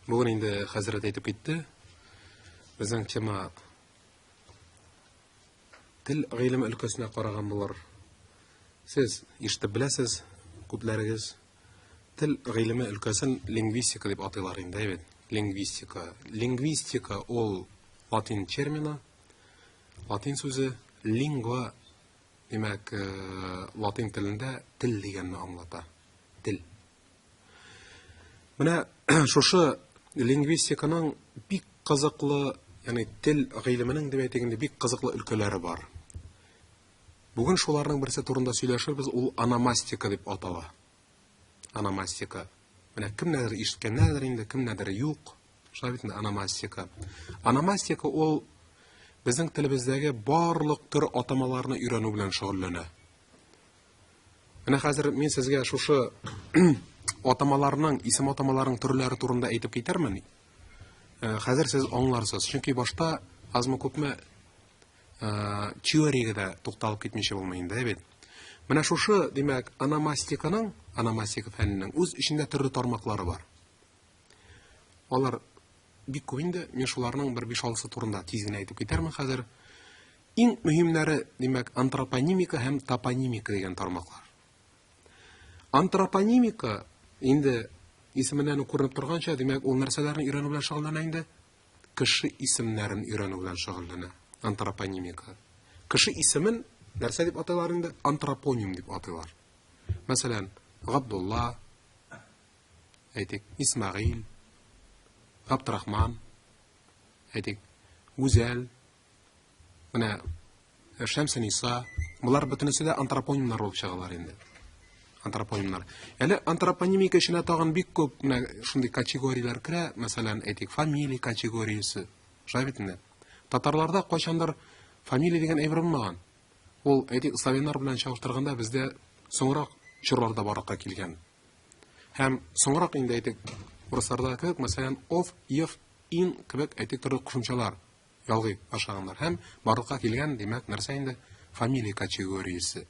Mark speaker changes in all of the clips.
Speaker 1: Бүген инде хәзрәт әйтеп китте. Безнең тема тел гыйлеме өлкәсенә караган булыр. Сез ишетеп беләсез, күпләрегез тел гыйлеме өлкәсен лингвистика дип атыйлар инде, әйбәт. Лингвистика. Лингвистика ул латин термины, латин сүзе лингва, димәк, э, латин телендә тел дигәнне аңлата. Тел. Менә шушы лингвистиканың бик кызыклы, ягъни тел гыйлеменең дип әйтик инде, бик кызыклы өлкәләре бар. Бүген шуларның берсе турында сөйләшербез, ул ономастика дип атала. Ономастика. Менә кемнәрдер ишеткәннәрдер инде, кемнәрдер юк. Шулай бит инде ономастика. Ономастика ул безнең телебездәге барлык төр атамаларны өйрәнү белән шөгыльләнә. Менә хәзер мин сезгә шушы атамаларның, исем атамаларының төрләре турында әйтеп китермен. Э, хәзер сез аңларсыз. Чөнки башта азмы күпме э, теориягә дә тукталып китмичә булмый инде, бит. Менә шушы, димәк, ономастиканың, ономастика фәненең үз эчендә төрле тармаклары бар. Алар бик күп инде, мин шуларның бер 5-6 турында тиз генә әйтеп китәрмен хәзер. Иң мөһимнәре, димәк, антропонимика һәм топонимика дигән тармаклар. Антропонимика инде исеменнән үк күренеп торганча, димәк, ул нәрсәләрне өйрәнү белән шөгыльләнә инде? Кеше исемнәрен өйрәнү белән шөгыльләнә. Антропонимика. Кеше исемен нәрсә дип атыйлар инде? Антропоним дип атыйлар. Мәсәлән, Габдулла, әйтик, Исмәгыйль, Габдрахман, әйтик, Гүзәл, Менә Шәмсениса, болар бөтенесе дә антропонимнар булып чыгалар инде. Антропонимнар. Әле антропонимика эченә тагын бик күп менә шундый категорияләр керә, мәсәлән, әйтик, фамилия категориясе. Шулай бит инде. Татарларда кайчандыр фамилия дигән әйбер булмаган. Ул, әйтик, славяннар белән чагыштырганда бездә соңрак чорларда барлыкка килгән. Һәм соңрак инде әйтик, урысларда кебек, мәсәлән, ов, ев, ин кебек әйтик төрле кушымчалар ялгый башлаганнар һәм барлыкка килгән, димәк, нәрсә инде? Фамилия категориясе.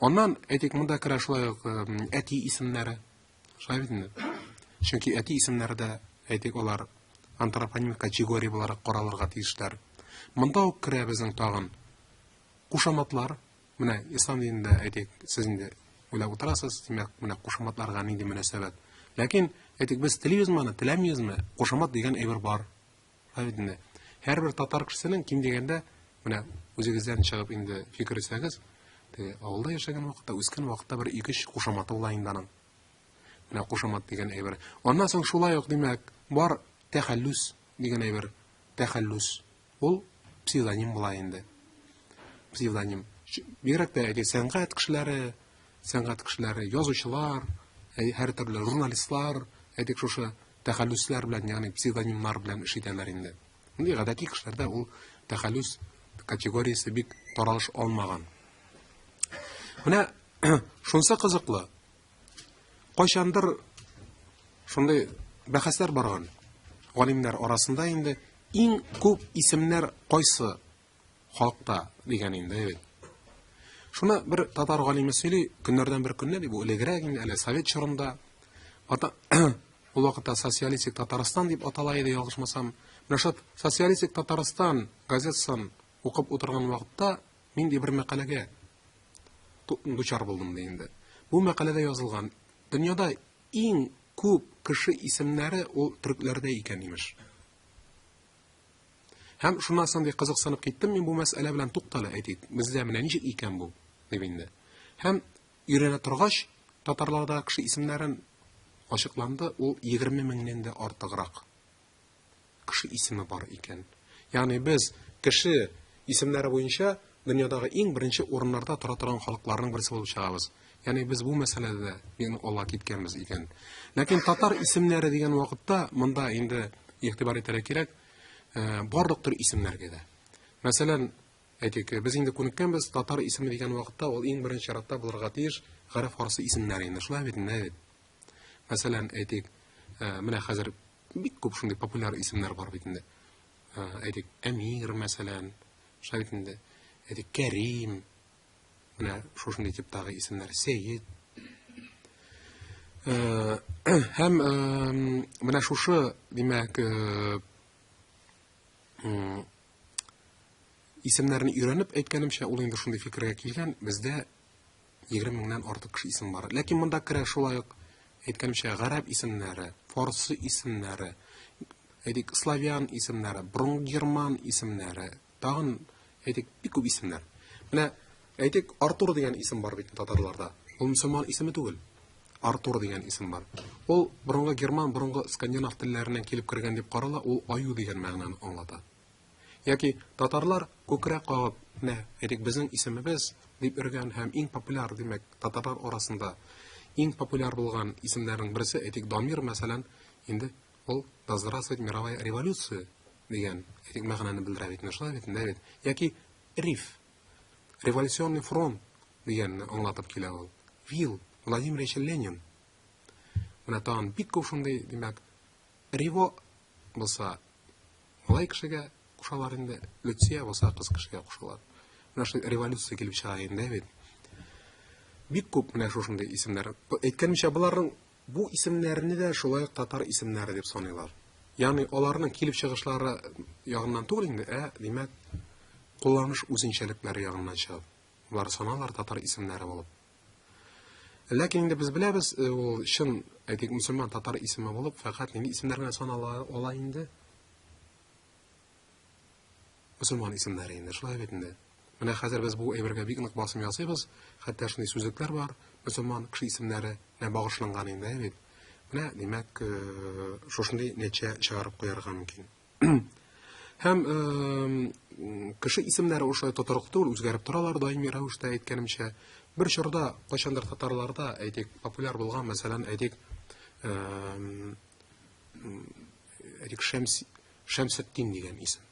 Speaker 1: Аннан, әйтик, монда керә шулай ук әти исемнәре. Шулай бит инде. Чөнки әти исемнәре дә, әйтик, алар антропонимик категория буларак каралырга тиешләр. Монда ук керә безнең тагын кушаматлар. Менә ислам динендә, әйтик, сез инде уйлап утырасыз, димәк, менә кушаматларга нинди мөнәсәбәт. Ләкин, әйтик, без телибезме аны, теләмибезме, кушамат дигән әйбер бар. Шулай бит инде. Һәрбер татар кешесенең ким дигәндә, менә үзегездән чыгып инде фикер итсәгез, теге авылда яшәгән вакытта, үскән вакытта бер ике-өч кушаматы була инде аның. Менә кушамат дигән әйбер. Аннан соң шулай ук, димәк, бар тәхәллүс дигән әйбер. Тәхәллүс. Ул псевдоним була инде. Псевдоним. Бигрәк тә әйтик, сәнгать кешеләре, сәнгать кешеләре, язучылар, һәртөрле журналистлар, әйтик, шушы тәхәллүсләр белән, ягъни псевдонимнар белән эш итәләр инде. Мондый гадәти кешеләрдә ул тәхәллүс категориясе бик таралыш алмаган. Менә шунысы кызыклы. Кайчандыр шундый бәхәсләр барган галимнәр арасында инде иң күп исемнәр кайсы халыкта дигән инде бит. Шуны бер татар галиме сөйли, көннәрдән бер көнне, ди, бу элегрәк инде, әле совет чорында, ата, ул вакытта Социалистик Татарстан дип атала иде, ялгышмасам. Менә шул Социалистик Татарстан газетасын укып утырган вакытта мин ди бер мәкаләгә дучар булдым ди инде. Бу мәкаләдә язылган, дөньяда иң күп кеше исемнәре ул төркләрдә икән, имеш. Һәм шуннан соң ди кызыксынып киттем мин бу мәсьәлә белән, туктале, әйтик, бездә менә ничек икән бу, дип инде. Һәм өйрәнә торгач, татарларда кеше исемнәрен ачыкланды, ул 20 меңнән дә артыграк кеше исеме бар икән. Ягъни без кеше исемнәре буенча дөньядагы иң беренче урыннарда тора торган халыкларның берсе булып чыгабыз. Ягъни без бу мәсьәләдә дә бик алга киткәнбез икән. Ләкин татар исемнәре дигән вакытта монда инде игътибар итәргә кирәк, э, барлык төр исемнәргә дә. Мәсәлән, әйтик, без инде күнеккәнбез, татар исеме дигән вакытта ул иң беренче чиратта булырга тиеш гарәп фарсы исемнәре инде. Шулай бит инде, бит. Мәсәлән, әйтик, э, менә хәзер бик күп шундый популяр исемнәр бар бит инде. Э, әйтик, Әмир, мәсәлән, шулай бит инде. Әйтик, Кәрим, менә шушындый типтагы исемнәр, Сәет. Һәм менә шушы, димәк, исемнәрне өйрәнеп, әйткәнемчә, ул инде шундый фикергә килгән, бездә 20 меңнән артык кеше исем бар. Ләкин монда керә шулай ук, әйткәнемчә, гарәп исемнәре, фарсы исемнәре, әйтик, славян исемнәре, борынгы герман исемнәре, тагын, әйтик, бик күп исемнәр. Менә, әйтик, Артур дигән исем бар бит татарларда. Ул мөселман исеме түгел. Артур дигән исем бар. Ул борынгы герман, борынгы скандинав телләреннән килеп кергән дип карала, ул аю дигән мәгънәне аңлата. Яки татарлар күкрәк кагып, менә, әйтик, безнең исемебез дип йөргән һәм иң популяр, димәк, татарлар арасында иң популяр булган исемнәрнең берсе, әйтик, Дамир, мәсәлән, инде ул Да здравствует мировая революция дигән, әйтик, мәгънәне белдерә бит, шулай бит, инде бит. Яки Риф, революционный фронт дигәнне аңлатып килә ул. Вил, Владимир Ильич Ленин. Менә тагын бик күп шундый, димәк, Риво булса, малай кешегә кушалар инде, Люция булса, кыз кешегә кушалар. Менә шундый революция килеп чыга инде бит. Бик күп менә шушындый исемнәр. Әйткәнемчә, боларның бу исемнәрне дә шулай ук татар исемнәре дип саныйлар. Ягъни аларның килеп чыгышлары ягыннан түгел инде, ә димәк, кулланыш үзенчәлекләре ягыннан чыгып. Болар саналар татар исемнәре булып. Ләкин инде без беләбез, ул чын, әйтик, мөселман татар исеме булып, фәкать нинди исемнәр генә санала ала инде? Мөселман исемнәре инде, шулай бит инде. Менә хәзер без бу әйбергә бик нык басым ясыйбыз. Хәтта шундый сүзлекләр бар, мөселман кеше исемнәренә багышланган инде, бит. Менә, димәк, шушындый нәтиҗә чыгарып куярга мөмкин. Һәм кеше исемнәре ошолай тотрыклы түгел, үзгәреп торалар даими рәвештә, әйткәнемчә. Бер чорда кайчандыр татарларда, әйтик, популяр булган, мәсәлән, әйтик, әйтик, Шәмс Шәмсетдин дигән исем.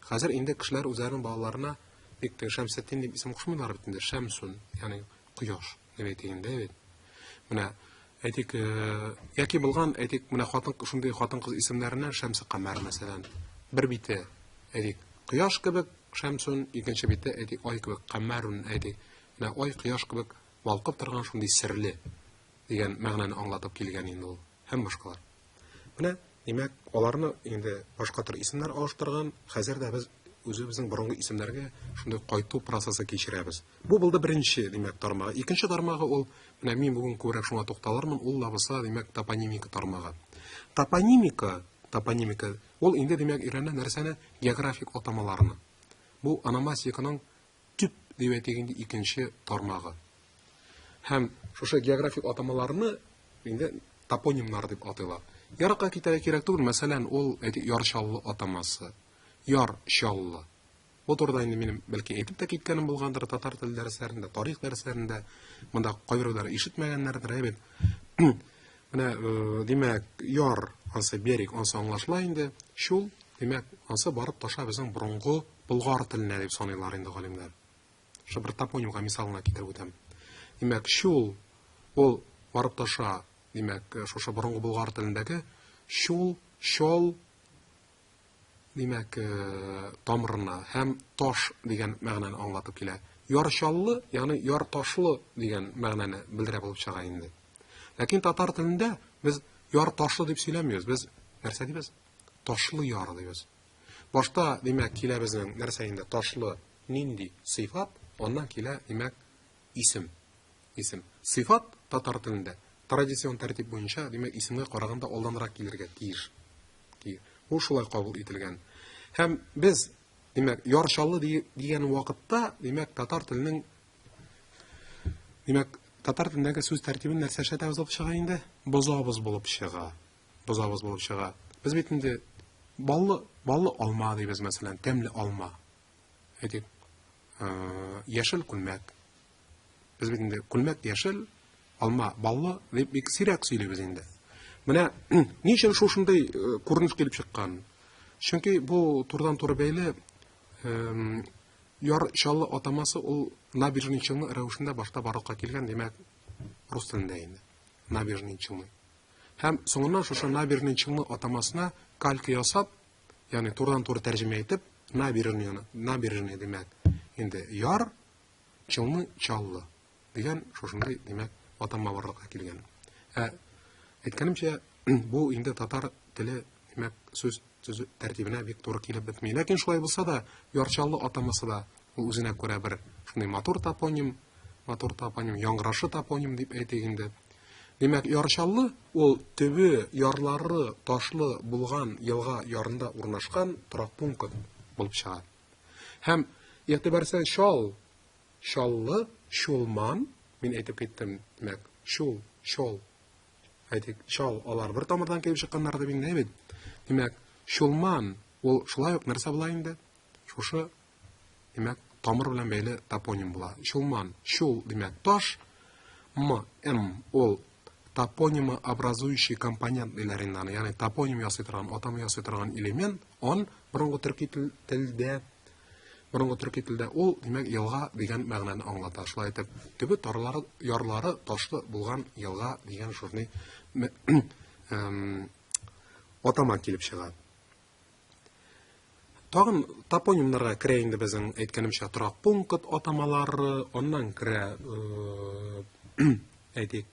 Speaker 1: Хәзер инде кешеләр үзләренең балаларына бик тә Шәмсетдин дип исем кушмыйлар бит инде, Шәмсун, ягъни кояш дип әйтик инде, бит. Менә әйтик, яки булган, әйтик, менә хатын шундый хатын-кыз исемнәреннән Шәмсекамәр мәсәлән. Бер бите, әйтик, кояш кебек Шәмсун, икенче бите, әйтик, ай кебек Камәрун, әйтик. Менә ай кояш кебек балкып торган шундый серле дигән мәгънәне аңлатып килгән инде ул һәм башкалар. Менә, димәк, аларны инде башка төр исемнәр алыштырган. Хәзер дә без үзебезнең борынгы исемнәргә шундый кайту процессы кичерәбез. Бу булды беренче, димәк, тармагы. Икенче тармагы ул, менә мин бүген күбрәк шуңа тукталырмын, ул да булса, димәк, топонимика тармагы. Топонимика, топонимика, ул инде, димәк, өйрәнә нәрсәне? Географик атамаларны. Бу ономастиканың төп дип әйтик инде икенче тармагы. Һәм шушы географик атамаларны инде топонимнар дип атыйлар. Ярыкка китәргә кирәк түгел, мәсәлән, ул әйтик Яр Чаллы атамасы. Яр Чаллы. Бу турыда инде минем бәлки әйтеп тә киткәнем булгандыр татар теле дәресләрендә, тарих дәресләрендә. Монда кайберәүләр ишетмәгәннәрдер, әйбәт. Менә, димәк, яр, ансы берег, ансы аңлашыла инде. Чул, димәк, ансы барып таша безнең борынгы болгар теленә дип саныйлар инде галимнәр. Шушы бер топонимга мисалына китереп үтәм. Димәк, чул ул барып таша, димәк, шушы борынгы болгар телендәге чул, чол, димәк, тамырына һәм таш дигән мәгънәне аңлатып килә. Яр чаллы, ягъни яр ташлы дигән мәгънәне белдерә булып чыга инде. Ләкин татар телендә без яр ташлы дип сөйләмибез. Без нәрсә дибез? Ташлы яр дибез. Башта, димәк, килә безнең нәрсә инде? Ташлы нинди сыйфат, аннан килә, димәк, исем. Исем. Сыйфат татар телендә традицион тәртип буенча, димәк, исемгә караганда алданрак килергә тиеш. Бу шулай кабул ителгән. Һәм без, димәк, Яр Чаллы дигән вакытта, димәк, татар теленең димәк, татар телендәге сүз тәртибен нәрсә эшләтәбез булып чыга инде? Бозабыз булып чыга. Бозабыз булып чыга. Без бит инде баллы, баллы алма дибез, мәсәлән, тәмле алма. Әйтик, яшел күлмәк. Без бит инде күлмәк яшел, алма баллы дип бик сирәк сөйлибез инде. Менә ни өчен шушындый күренеш килеп чыккан? Чөнки бу турыдан-туры бәйле Яр Чаллы атамасы ул Набережный Челны рәвешендә башта барлыкка килгән, димәк, рус телендә инде. Набережный Челны. Һәм соңыннан шушы Набережный Челны атамасына калька ясап, ягъни турыдан-туры тәрҗемә итеп, Набережный, Набережный димәк, инде Яр Челны Чаллы дигән шушындый, димәк, атама барлыкка килгән. Ә Әйткәнемчә, бу инде татар теле, димәк, сүз төзү тәртибенә бик туры килеп бетми. Ләкин шулай булса да, Яр Чаллы атамасы да ул үзенә күрә бер шундый матур топоним, матур топоним, яңгырашлы топоним дип әйтик инде. Димәк, Яр Чаллы ул төбе, ярлары ташлы булган елга ярында урнашкан торак пункт булып чыга. Һәм игътибар итсәң, Чал, Чаллы, Чулман, мин әйтеп киттем, димәк, Чул, Чол, әйтик, Чал, алар бер тамырдан килеп чыкканнар дип инде бит. Димәк, Чулман ул шулай ук нәрсә була инде? Шушы, димәк, тамыр белән бәйле топоним була. Чулман, чул, димәк, таш, м, м, ул топонимообразующий компонент диләр инде аны, ягъни топоним ясый торган, атама ясый торган элемент, он борынгы төрки телдә, борынгы төрки телдә ул, димәк, елга дигән мәгънәне аңлата. Шулай итеп, төбе тарлары, ярлары ташлы булган елга дигән шундый атама килеп чыга. Тагын топонимнарга керә инде безнең әйткәнемчә торак пункт атамалары, аннан керә, әйтик,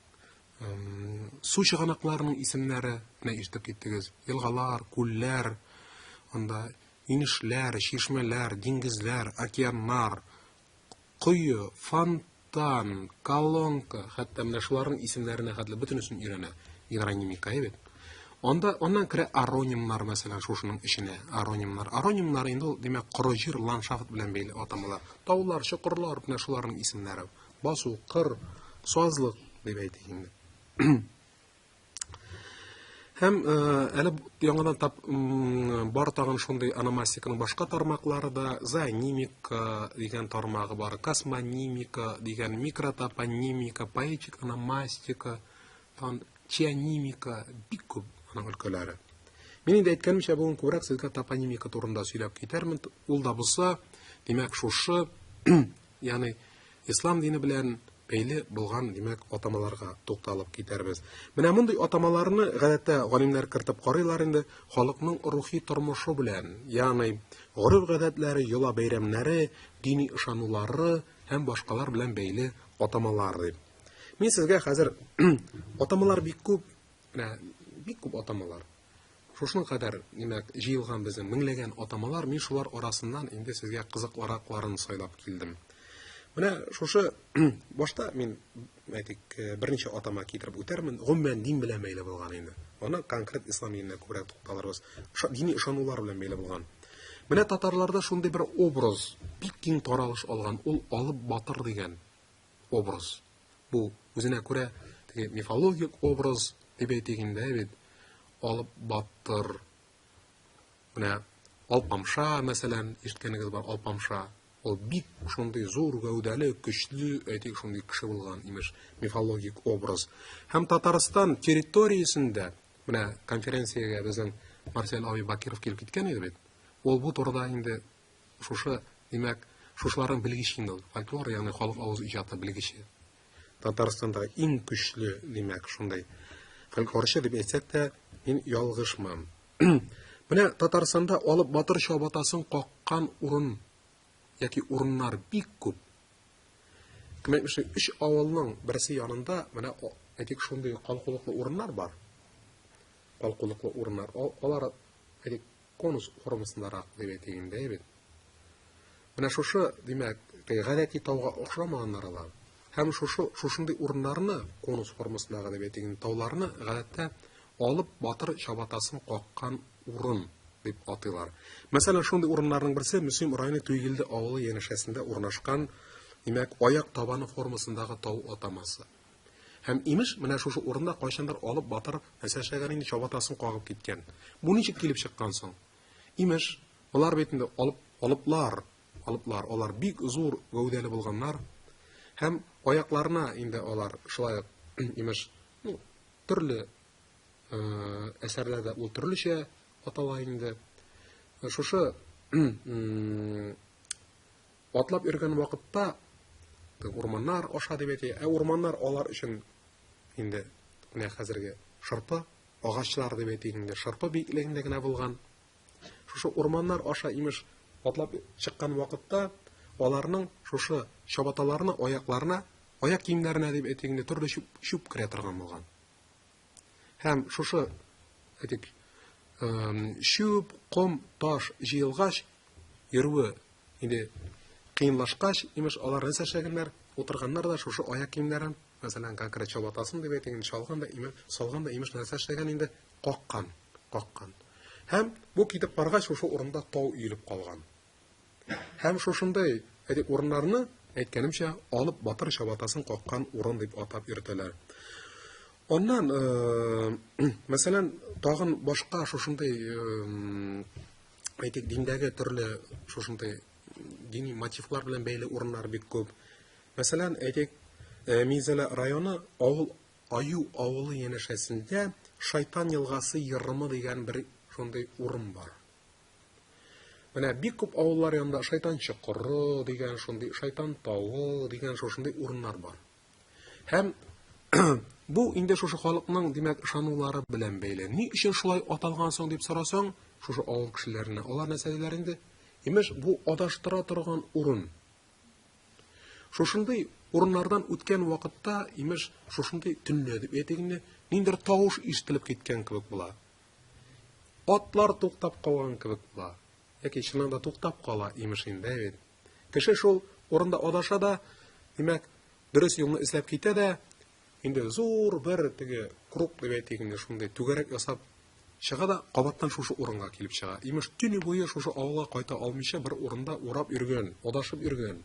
Speaker 1: су чыганакларының исемнәре, менә ишетеп киттегез, елгалар, күлләр, анда инешләр, чишмәләр, диңгезләр, океаннар, кое, фонтан, колонка, хәтта менә шуларның исемнәренә хәтле бөтенесен өйрәнә гидронимика, әйе бит? Анда аннан керә аронимнар, мәсәлән, шушының эченә аронимнар. Аронимнар инде ул, димәк, коры җир, ландшафт белән бәйле атамалар. Таулар, чокырлар, менә шуларның исемнәре. Басу, кыр, сазлык дип әйтик инде. Һәм э, әле яңадан тап, бар тагын шундый ономастиканың башка тармаклары да, зоонимика дигән тармагы бар, космонимика дигән, микротопонимика, поэтик ономастика, тагын чианимика, бик күп аның өлкәләре. Мин инде әйткәнемчә, бүген күбрәк сезгә топонимика турында сөйләп китәрмен. Ул да булса, димәк, шушы, ягъни Ислам дине белән бәйле булган, димәк, атамаларга тукталып китәрбез. Менә мондый атамаларны гадәттә галимнәр кертеп карыйлар инде халыкның рухи тормышы белән, ягъни гореф-гадәтләре, йола-бәйрәмнәре, дини ышанулары һәм башкалар белән бәйле атамалар дип. Мин сезгә хәзер атамалар бик күп, менә бик күп атамалар. Шушының кадәр, димәк, җыелган безнең меңләгән атамалар, мин шулар арасыннан инде сезгә кызыклыракларын сайлап килдем. Менә шушы башта мин, әйтик, э, берничә атама китереп үтәрмен. Гомумән дин белән бәйле булган инде. Аны конкрет ислам диненә күбрәк тукталырбыз. Дини ышанулар белән бәйле булган. Менә татарларда шундый бер образ бик киң таралыш алган. Ул Алып батыр дигән образ. Бу үзенә күрә теге мифологик образ дип әйтик инде, бит. Алып батыр. Менә Алпамша, мәсәлән, ишеткәнегез бар, Алпамша. Ул бик шундый зур гәүдәле, көчле, әйтик, шундый кеше булган, имеш, мифологик образ. Һәм Татарстан территориясендә, менә конференциягә безнең Марсель абый Бакиров килеп киткән иде бит. Ул бу турыда инде Шушы, димәк, шушыларның белгече инде ул. Фольклор, ягъни халык авыз иҗаты белгече. Татарстанда иң көчле, димәк, шундый фольклорчы дип әйтсәк тә, мин ялгышмам. Менә Татарстанда алып батыр чабатасын каккан урын яки урыннар бик күп. Кем әйтмешли, өч авылның берсе янында менә әйтик шундый калкулыклы урыннар бар. Калкулыклы урыннар. Алар әйтик конус формасындарак дип әйтик инде, әйе бит? Менә шушы, димәк, теге гадәти тауга охшамаганнар алар. Һәм шушы шушындый урыннарны, конус формасындагы дип әйтик инде, тауларны гадәттә алып батыр чабатасын каккан урын дип атыйлар. Мәсәлән, шундый урыннарның берсе Мөслим районы Туйгилде авылы янәшәсендә урнашкан, димәк, аяк табаны формасындагы тау атамасы. Һәм имеш, менә шушы урында кайчандыр алып батыр нәрсә эшләгән инде, чабатасын кагып киткән. Бу ничек килеп чыккан соң? Имеш, болар бит инде алып, алыплар, алыплар, алар бик зур гәүдәле булганнар. Һәм аякларына инде алар шулай ук, имеш, ну, төрле э, әсәрләрдә ул төрлечә атала инде. Шушы Атлап йөргән вакытта урманнар аша дип әйтә. Ә урманнар алар өчен инде менә хәзерге шырпы агачлар дип әйтик инде, шырпы биеклегендә генә булган. Шушы урманнар аша имеш атлап чыккан вакытта аларның шушы чабаталарына, аякларына, аяк киемнәренә дип әйтик инде, төрле чүп, чүп керә торган булган. Һәм шушы, әйтик, чүп, ком, таш җыелгач, йөрүе инде кыенлашкач, имеш, алар нәрсә эшләгәннәр? Утырганнар да шушы аяк киемнәрен, мәсәлән, конкрет чабатасын дип әйтик, инде чалган да, имеш, салган да, имеш, нәрсә эшләгән инде? Каккан, каккан. Һәм бу китеп баргач, шушы урында тау өелеп калган. Һәм шушындый әйтик урыннарны, әйткәнемчә, алып батыр чабатасын каккан урын дип атап йөртәләр. Аннан, мәсәлән, тагын башка шушындый, әйтик, диндәге төрле шушындый дини мотивлар белән бәйле урыннар бик күп. Мәсәлән, әйтик, Минзәлә районы авыл Аю авылы янәшәсендә Шайтан елгасы ерымы дигән бер шундый урын бар. Менә бик күп авыллар янында Шайтан чокыры дигән шундый, Шайтан тавы дигән шушындый урыннар бар. Һәм бу инде шушы халыкның, димәк, ышанулары белән бәйле. Ни өчен шулай аталган соң дип сорасаң, шушы авыл кешеләренә, алар нәрсә диләр инде? Имеш, бу адаштыра торган урын. Шушындый урыннардан үткән вакытта, имеш, шушындый төнлә дип әйтик инде, ниндидер тавыш ишетелеп киткән кебек була. Атлар туктап калган кебек була. Яки чыннан да туктап кала, имеш инде, бит. Кеше шул урында адаша да, димәк, дөрес юлны эзләп китә дә, инде зур бер теге круг дип әйтик инде, шундый түгәрәк ясап чыга да, кабаттан шушы урынга килеп чыга. Имеш, төне буе шушы авылга кайта алмыйча бер урында урап йөргән, адашып йөргән.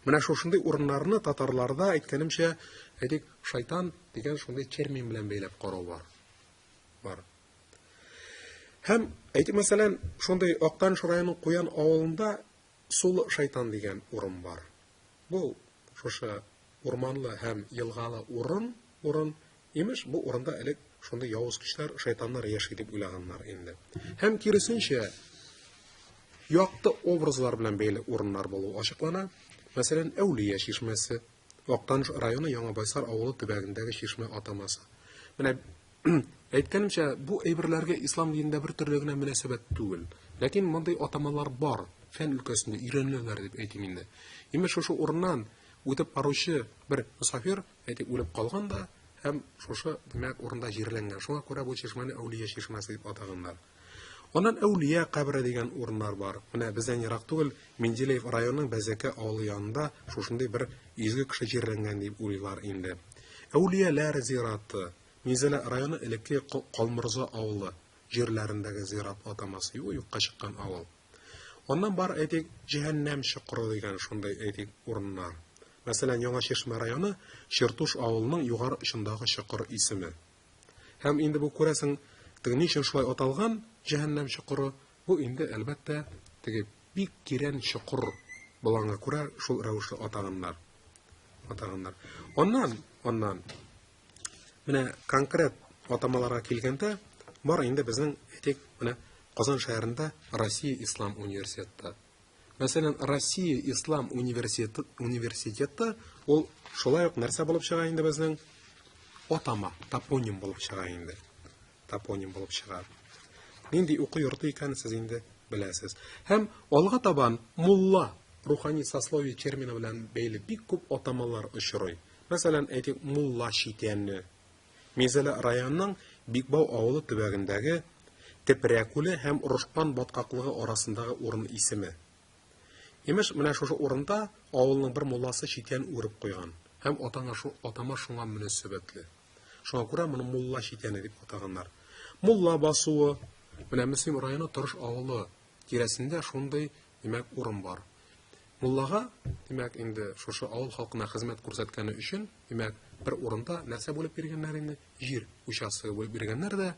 Speaker 1: Менә шушындый урыннарны татарларда, әйткәнемчә, әйтик, шайтан дигән шундый термин белән бәйләп карау бар. Бар. Һәм, әйтик, мәсәлән, шундый Актаныш районының Куян авылында Сулы шайтан дигән урын бар. Бу шушы урманлы һәм елгалы урын, урын. Имеш, бу урында элек шундый явыз көчләр, шайтаннар яши дип уйлаганнар инде. Һәм киресенчә, якты образлар белән бәйле урыннар булу ачыклана. Мәсәлән, Әүлия чишмәсе, Актаныш районы Яңа Байсар авылы төбәгендәге чишмә атамасы. Менә әйткәнемчә, бу әйберләргә ислам динендә бер төрле генә мөнәсәбәт түгел. Ләкин мондый атамалар бар, фән өлкәсендә өйрәнеләләр дип әйтим инде. Имеш, шушы урыннан үтеп баручы бер мосафир, әйтик, үлеп калган да һәм шушы, димәк, урында җирләнгән. Шуңа күрә бу чишмәне Әүлия чишмәсе дип атаганнар. Аннан Әүлия кабере дигән урыннар бар. Менә бездән ерак түгел, Менделеев районының Бәзәкә авылы янында шушындый бер изге кеше җирләнгән дип уйлыйлар инде. Әүлияләр зираты, Минзәлә районы элекке Калморза авылы җирләрендәге зират атамасы, юкка чыккан авыл. Аннан бар, әйтик, Җәһәннәм чокыры дигән шундый, әйтик, урыннар. Мәсәлән, Яңа Чишмә районы Чертуш авылының югары очындагы чокыр исеме. Һәм инде бу, күрәсең, теге ни өчен шулай аталган җәһәннәм чокыры, бу инде, әлбәттә, теге бик тирән чокыр булганга күрә шул рәвешле атаганнар. Атаганнар. Аннан, аннан менә конкрет атамаларга килгәндә, бар инде безнең, әйтик, менә Казан шәһәрендә Россия Ислам университеты. Мәсәлән, Россия Ислам университеты, университеты ул шулай ук нәрсә булып чыга инде безнең? Атама, топоним булып чыга инде. Топоним булып чыга. Нинди уку йорты икәнен сез инде беләсез. Һәм алга табан мулла рухани сословие термины белән бәйле бик күп атамалар очрый. Мәсәлән, әйтик, мулла читәне. Минзәлә районының Бикбау авылы төбәгендәге Тепрә күле һәм Орышкан баткаклыгы арасындагы урын исеме. Имеш, менә шушы урында авылның бер мулласы читән үреп куйган һәм атаңа шу, атама шуңа мөнәсәбәтле. Шуңа күрә моны мулла читәне дип атаганнар. Мулла басуы, менә Мөслим районы Торыш авылы тирәсендә шундый, димәк, урын бар. Муллага, димәк, инде шушы авыл халкына хезмәт күрсәткәне өчен, димәк, бер урында нәрсә бүлеп биргәннәр инде? Җир участогы бүлеп биргәннәр дә,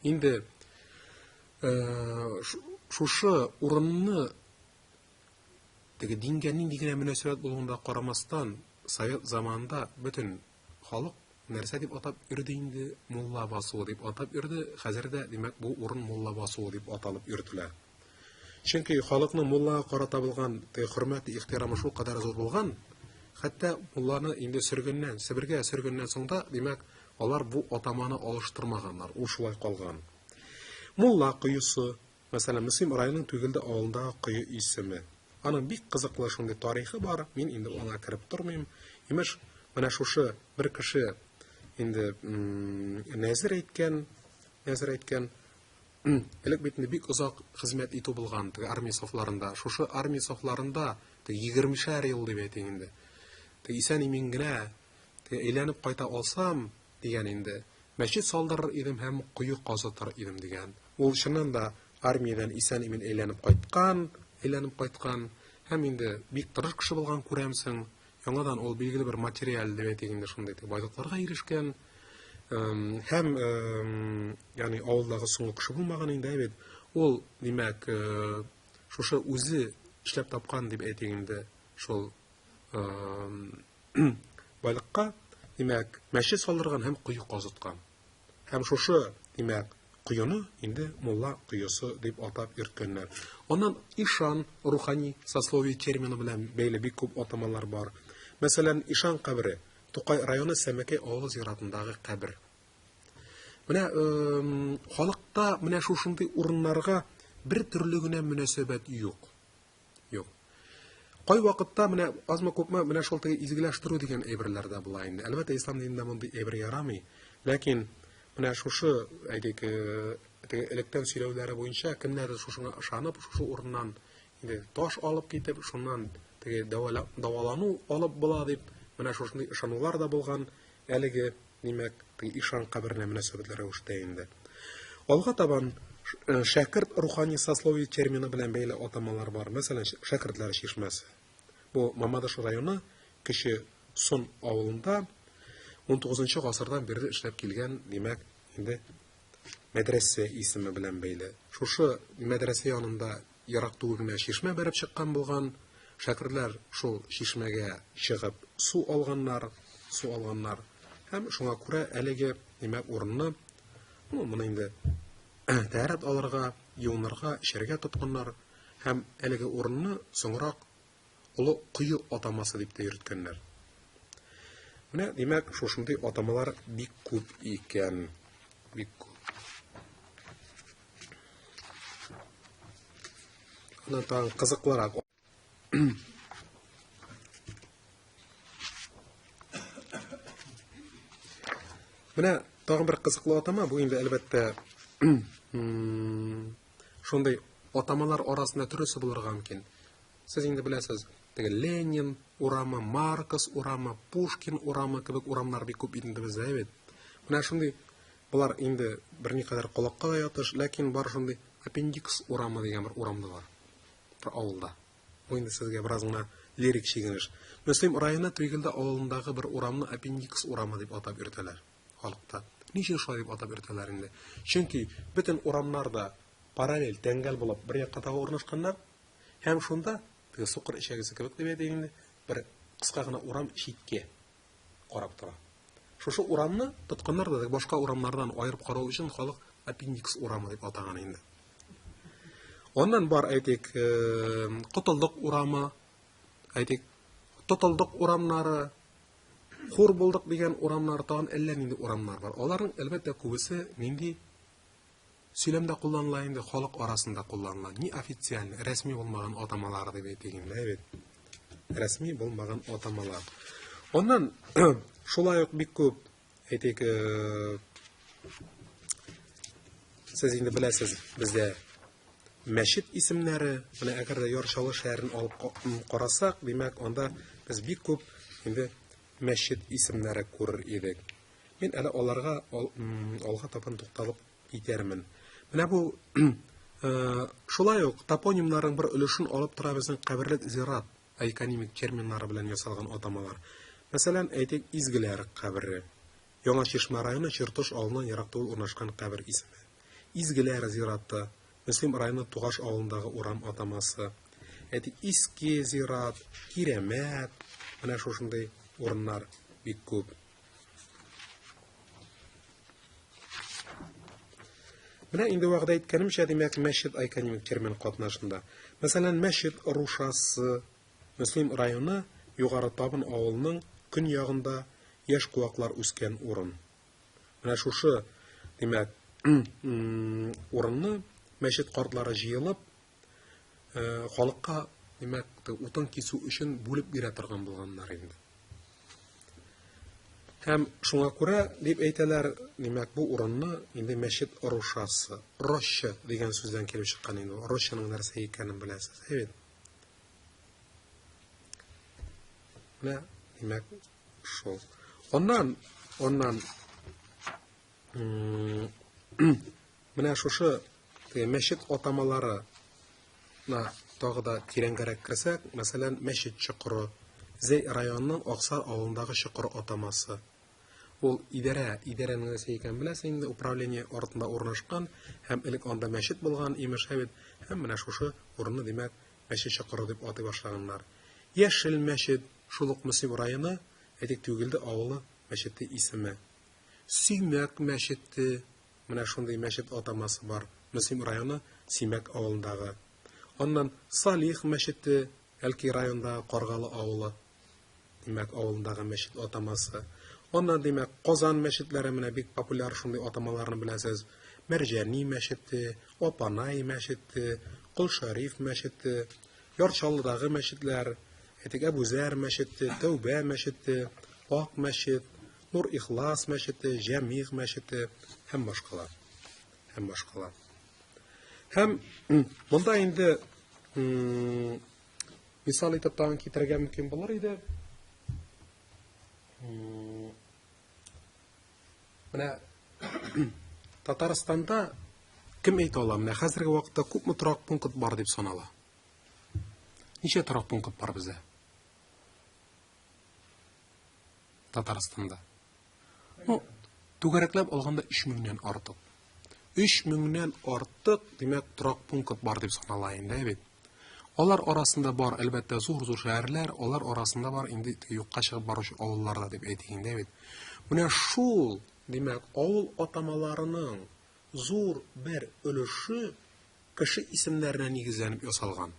Speaker 1: инде шушы урынны теге дингә нинди генә мөнәсәбәт булуына да карамастан, совет заманында бөтен халык нәрсә дип атап йөрде инде? Мулла басуы дип атап йөрде. Хәзер дә, димәк, бу урын мулла басуы дип аталып йөртелә. Чөнки халыкның муллага карата булган теге хөрмәте, ихтирамы шул кадәр зур булган, хәтта мулланы инде сөргеннән, Себергә сөргеннән соң да, димәк, алар бу атаманы алыштырмаганнар, ул шулай калган. Мулла коесы, мәсәлән, Мөслим районының Түгелде авылындагы кое исеме. Аның бик кызыклы шундый тарихы бар, мин инде аңа кереп тормыйм. Имеш, менә шушы бер кеше инде нәзер әйткән, нәзер әйткән. Элек бит инде бик озак хезмәт итү булган теге армия сафларында. Шушы армия сафларында теге егермешәр ел дип әйтик инде. Теге исән-имин генә теге әйләнеп кайта алсам, дигән инде, мәчет салдырыр идем һәм кое казытыр идем дигән. Ул чыннан да армиядән исән-имин әйләнеп кайткан, әйләнеп кайткан һәм инде бик тырыш кеше булган күрәмсең. Яңадан ул билгеле бер материаль дип әйтик инде шундый байлыкларга ирешкән. Һәм ягъни авылдагы соңгы кеше булмаган инде бит. Ул, димәк, шушы үзе эшләп тапкан дип әйтик инде, шул байлыкка, димәк, мәчет салдырган һәм кое казыткан. Һәм шушы, димәк, коены инде мулла коесы дип атап йөрткәннәр. Аннан ишан рухани сословие термины белән бәйле бик күп атамалар бар. Мәсәлән, ишан кабере Тукай районы Сәмәкәй авылы зиратындагы кабер. Менә халыкта менә шушындый урыннарга бер төрле генә мөнәсәбәт юк. Юк. Кай вакытта менә азмы күпме менә шул теге изгеләштерү дигән әйберләр дә була инде. Әлбәттә, ислам динендә мондый әйбер ярамый. Ләкин менә шушы, әйтик, э, теге электән сөйләүләре буенча кемнәрдер шушыңа ышанып, шушы урыннан инде таш алып китеп, шуннан теге дәвалану алып була дип, менә шушындый ышанулар да булган. Әлеге Димәк, теге ишан каберенә мөнәсәбәтле рәвештә инде. Алга табан э, шәкерт рухани сословие термины белән бәйле атамалар бар. Мәсәлән, шәкертләр чишмәсе. Бу Мамадыш районы Кече Сон авылында 19 гасырдан бирле эшләп килгән, димәк, инде мәдрәсә исеме белән бәйле. Шушы мәдрәсә янында Ерак түгел генә чишмә бәреп чыккан булган. Шәкертләр шул чишмәгә чыгып су алганнар, су алганнар. Һәм шуңа күрә әлеге димәк урынны, ну, моны инде тәһарәт алырга, юынырга, эчәргә тотканнар. Һәм әлеге урынны соңрак Олы кое атамасы дип тә йөрткәннәр. Менә, димәк, шушындый атамалар бик күп икән. Бик күп. Аннан тагын кызыклырак. Менә тагын бер кызыклы атама, бу инде әлбәттә шундый атамалар арасында төрлесе булырга мөмкин. Сез инде беләсез, теге Ленин урамы, Маркс урамы, Пушкин урамы кебек урамнар бик күп инде бездә бит. Менә шундый болар инде берникадәр колакка да ятыш, ләкин бар шундый Аппендикс урамы дигән бер урам да бар. Бер авылда. Бу инде сезгә бераз гына лирик чигенеш. Мөслим районы Туйгелде авылындагы бер урамны Аппендикс урамы дип атап йөртәләр халыкта. Ни өчен шулай дип атап йөртәләр инде? Чөнки бөтен урамнар да параллель, тәңгәл булып бер якка таба урнашканнар. Һәм шунда, теге сукыр эчәгесе кебек дип әйтик инде, бер кыска гына урам читкә карап тора. Шушы урамны тотканнар да башка урамнардан аерып карау өчен халык Аппендикс урамы дип атаган инде. Аннан бар, әйтик, э, Котылдык урамы, әйтик, Тотылдык урамнары, Хур булдык дигән урамнар, тагын әллә нинди урамнар бар. Аларның, әлбәттә, күбесе нинди Сөйләмдә кулланыла инде, халык арасында кулланыла. Не официальный, рәсми булмаган атамалар дип әйтик инде, бит. Рәсми булмаган атамалар. Аннан шулай ук бик күп, әйтик, э, сез инде беләсез, бездә мәчет исемнәре, менә әгәр дә Яр Чаллы шәһәрен алып карасак, димәк, анда без бик күп инде мәчет исемнәре күрер идек. Мин әле аларга алга табан тукталып китәрмен. Менә бу шулай ук топонимнарның бер өлешен алып тора безнең каберлек зират ойконимик терминнары белән ясалган атамалар. Мәсәлән, әйтик, Изгеләр кабере. Яңа Чишмә районы Чертыш авылыннан ерак түгел урнашкан кабер исеме. Изгеләр зираты, Мөслим районы Тугаш авылындагы урам атамасы. Әйтик, Иске зират, Кирәмәт, менә шушындый урыннар бик күп. Менә инде вәгъдә иткәнемчә, димәк, мәчет ойконимик термин катнашында. Мәсәлән, мәчет Рушасы, Мөслим районы Югары Табын авылының көньягында яшь куаклар үскән урын. Менә шушы, димәк, урынны мәчет картлары җыелып, э, халыкка, димәк, утын кисү өчен бүлеп бирә торган булганнар инде. Һәм шуңа күрә, дип әйтәләр, димәк, бу урынны инде мәчет рушасы, роща дигән сүздән килеп чыккан инде. Рощаның нәрсә икәнен беләсез, әйбәт. Менә, димәк, шул. Аннан, аннан менә шушы теге мәчет атамалары на тагы да тирәнгәрәк керсәк, мәсәлән, мәчет чокыры, Зәй районының Аксар авылындагы чокыр атамасы. Ул идарә, идарәнең нәрсә икәнен беләсең инде, управление артында урнашкан һәм элек анда мәчет булган, имеш, ә бит. Һәм менә шушы урынны, димәк, мәчет чокыры дип атый башлаганнар. Яшел мәчет, шул ук Мөслим районы, әйтик, Түгелде авылы мәчете исеме. Сөймәк мәчете, менә шундый мәчет атамасы бар, Мөслим районы Симәк авылындагы. Аннан Салих мәчете, Әлки районындагы Каргалы авылы, димәк, авылындагы мәчет атамасы. Аннан, димәк, Казан мәчетләре менә бик популяр шундый атамаларны беләсез. Мәрҗани мәчете, Апанай мәчете, Кол Шәриф мәчете, Яр Чаллыдагы мәчетләр, әйтик, Әбүзәр мәчете, Тәүбә мәчете, Ак мәчет, Нур Ихлас мәчете, Җәмигъ мәчете һәм башкалар. Һәм башкалар. Һәм монда инде мисал итеп тагын китерергә мөмкин булыр иде. Менә Татарстанда кем әйтә ала? Менә хәзерге вакытта күпме торак пункт бар дип санала? Ничә торак пункт бар бездә? Татарстанда. Ну, түгәрәкләп алганда 3 меңнән артык. 3 меңнән артык, димәк, торак пункт бар дип санала инде, бит. Алар арасында бар, әлбәттә, зур-зур шәһәрләр, алар арасында бар инде юкка чыгып баручы авыллар да дип әйтик инде, бит. Менә шул, димәк, авыл атамаларының зур бер өлеше кеше исемнәренә нигезләнеп ясалган.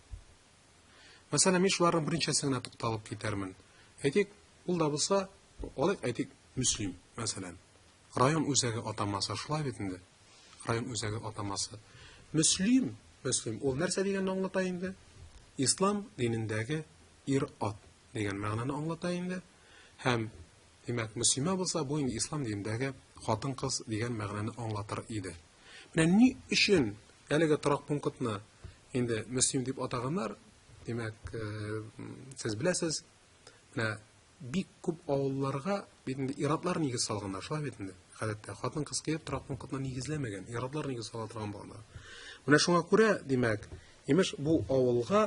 Speaker 1: Мәсәлән, мин шуларның берничәсен генә тукталып китәрмен. Әйтик, ул да булса, алыйк, әйтик, Мөслим, мәсәлән. Район үзәге атамасы шулай бит инде. Район үзәге атамасы. Мөслим, Мөслим, ул нәрсә дигәнне аңлата инде? Ислам динендәге ир-ат дигән мәгънәне аңлата инде. Һәм, димәк, мөслимә булса, бу инде ислам динендәге хатын-кыз дигән мәгънәне аңлатыр иде. Менә ни өчен әлеге торак пунктны инде Мөслим дип атаганнар, димәк, э, сез беләсез, менә бик күп авылларга бит инде иратлар нигез салганнар, шулай бит инде. Гадәттә хатын-кыз килеп торак пунктны нигезләмәгән, иратлар нигез сала торган булганнар. Менә шуңа күрә, димәк, имеш, бу авылга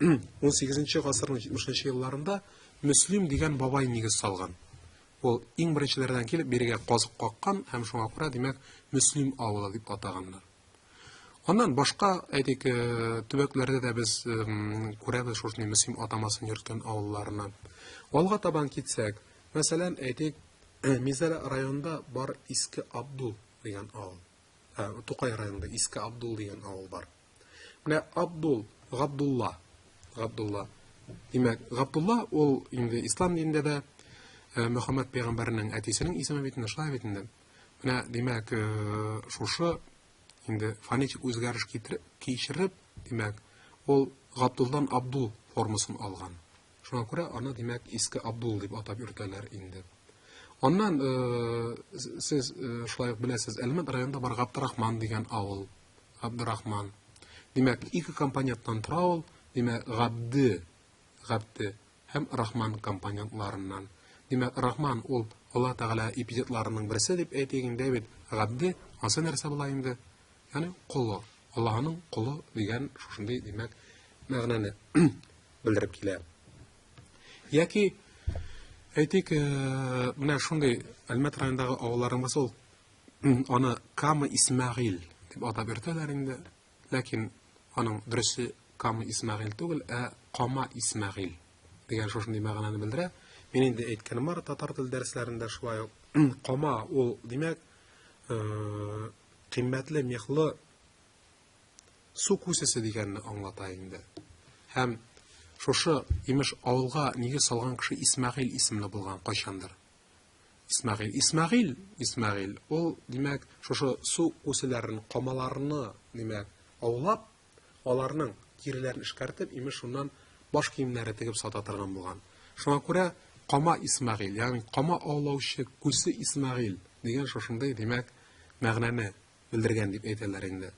Speaker 1: 18 гасырның 70 елларында Мөслим дигән бабай нигез салган. Ул иң беренчеләрдән килеп бирегә казык каккан һәм шуңа күрә, димәк, Мөслим авылы дип атаганнар. Аннан башка, әйтик, э, төбәкләрдә дә без күрәбез шушындый Мөслим атамасын йөрткән авылларны. Алга табан китсәк, мәсәлән, әйтик, Мизәлә районында бар Иске Абдул дигән авыл. Ә, Тукай районында Иске Абдул дигән авыл бар. Менә Абдул, Габдулла, Габдулла. Димәк, Габдулла ул инде ислам динендә дә э, Мөхәммәд пәйгамбәрнең әтисенең исеме бит инде, шулай бит инде. Менә, димәк, э, шушы инде фонетик үзгәреш китереп, кичереп, димәк, ул Габдулдан Абдул формасын алган. Шуңа күрә аны, димәк, Иске Абдул дип атап йөртәләр инде. Аннан э, сез э, шулай ук беләсез, Әлмәт районында бар Габдрахман дигән авыл. Габдрахман. Димәк, ике компоненттан тора ул. Димәк, Габде, Габде һәм Рахман компонентларыннан. Димәк, Рахман ул Алла Тәгалә эпитетларының берсе дип әйтик инде бит. Габде, ансы нәрсә була инде? Ягъни колы, Аллаһының колы дигән шушындый, димәк, мәгънәне белдереп килә. Яки әйтик, э, менә шундый Әлмәт районындагы авылларның берсе ул аны Кама Исмәгыйль дип атап йөртәләр инде. Ләкин аның дөресе Кама Исмәгыйль түгел, ә Кама Исмәгыйль дигән шушындый мәгънәне белдерә. Мин инде әйткәнем бар татар тел дәресләрендә шулай ук. Кама ул, димәк, э, кыйммәтле мехлы су күсесе дигәнне аңлата инде. Һәм шушы, имеш, авылга нигез салган кеше Исмәгыйль исемле булган кайчандыр. Исмәгыйль. Исмәгыйль, Исмәгыйль, ул, димәк, шушы су күселәрен, камаларны, димәк, аулап, аларның тиреләрен эшкәртеп, имеш, шуннан баш киемнәре тегеп сата торган булган. Шуңа күрә Кама Исмәгыйль, ягъни кама аулаучы күсе Исмәгыйль дигән шушындый, димәк, мәгънәне белдергән дип әйтәләр инде.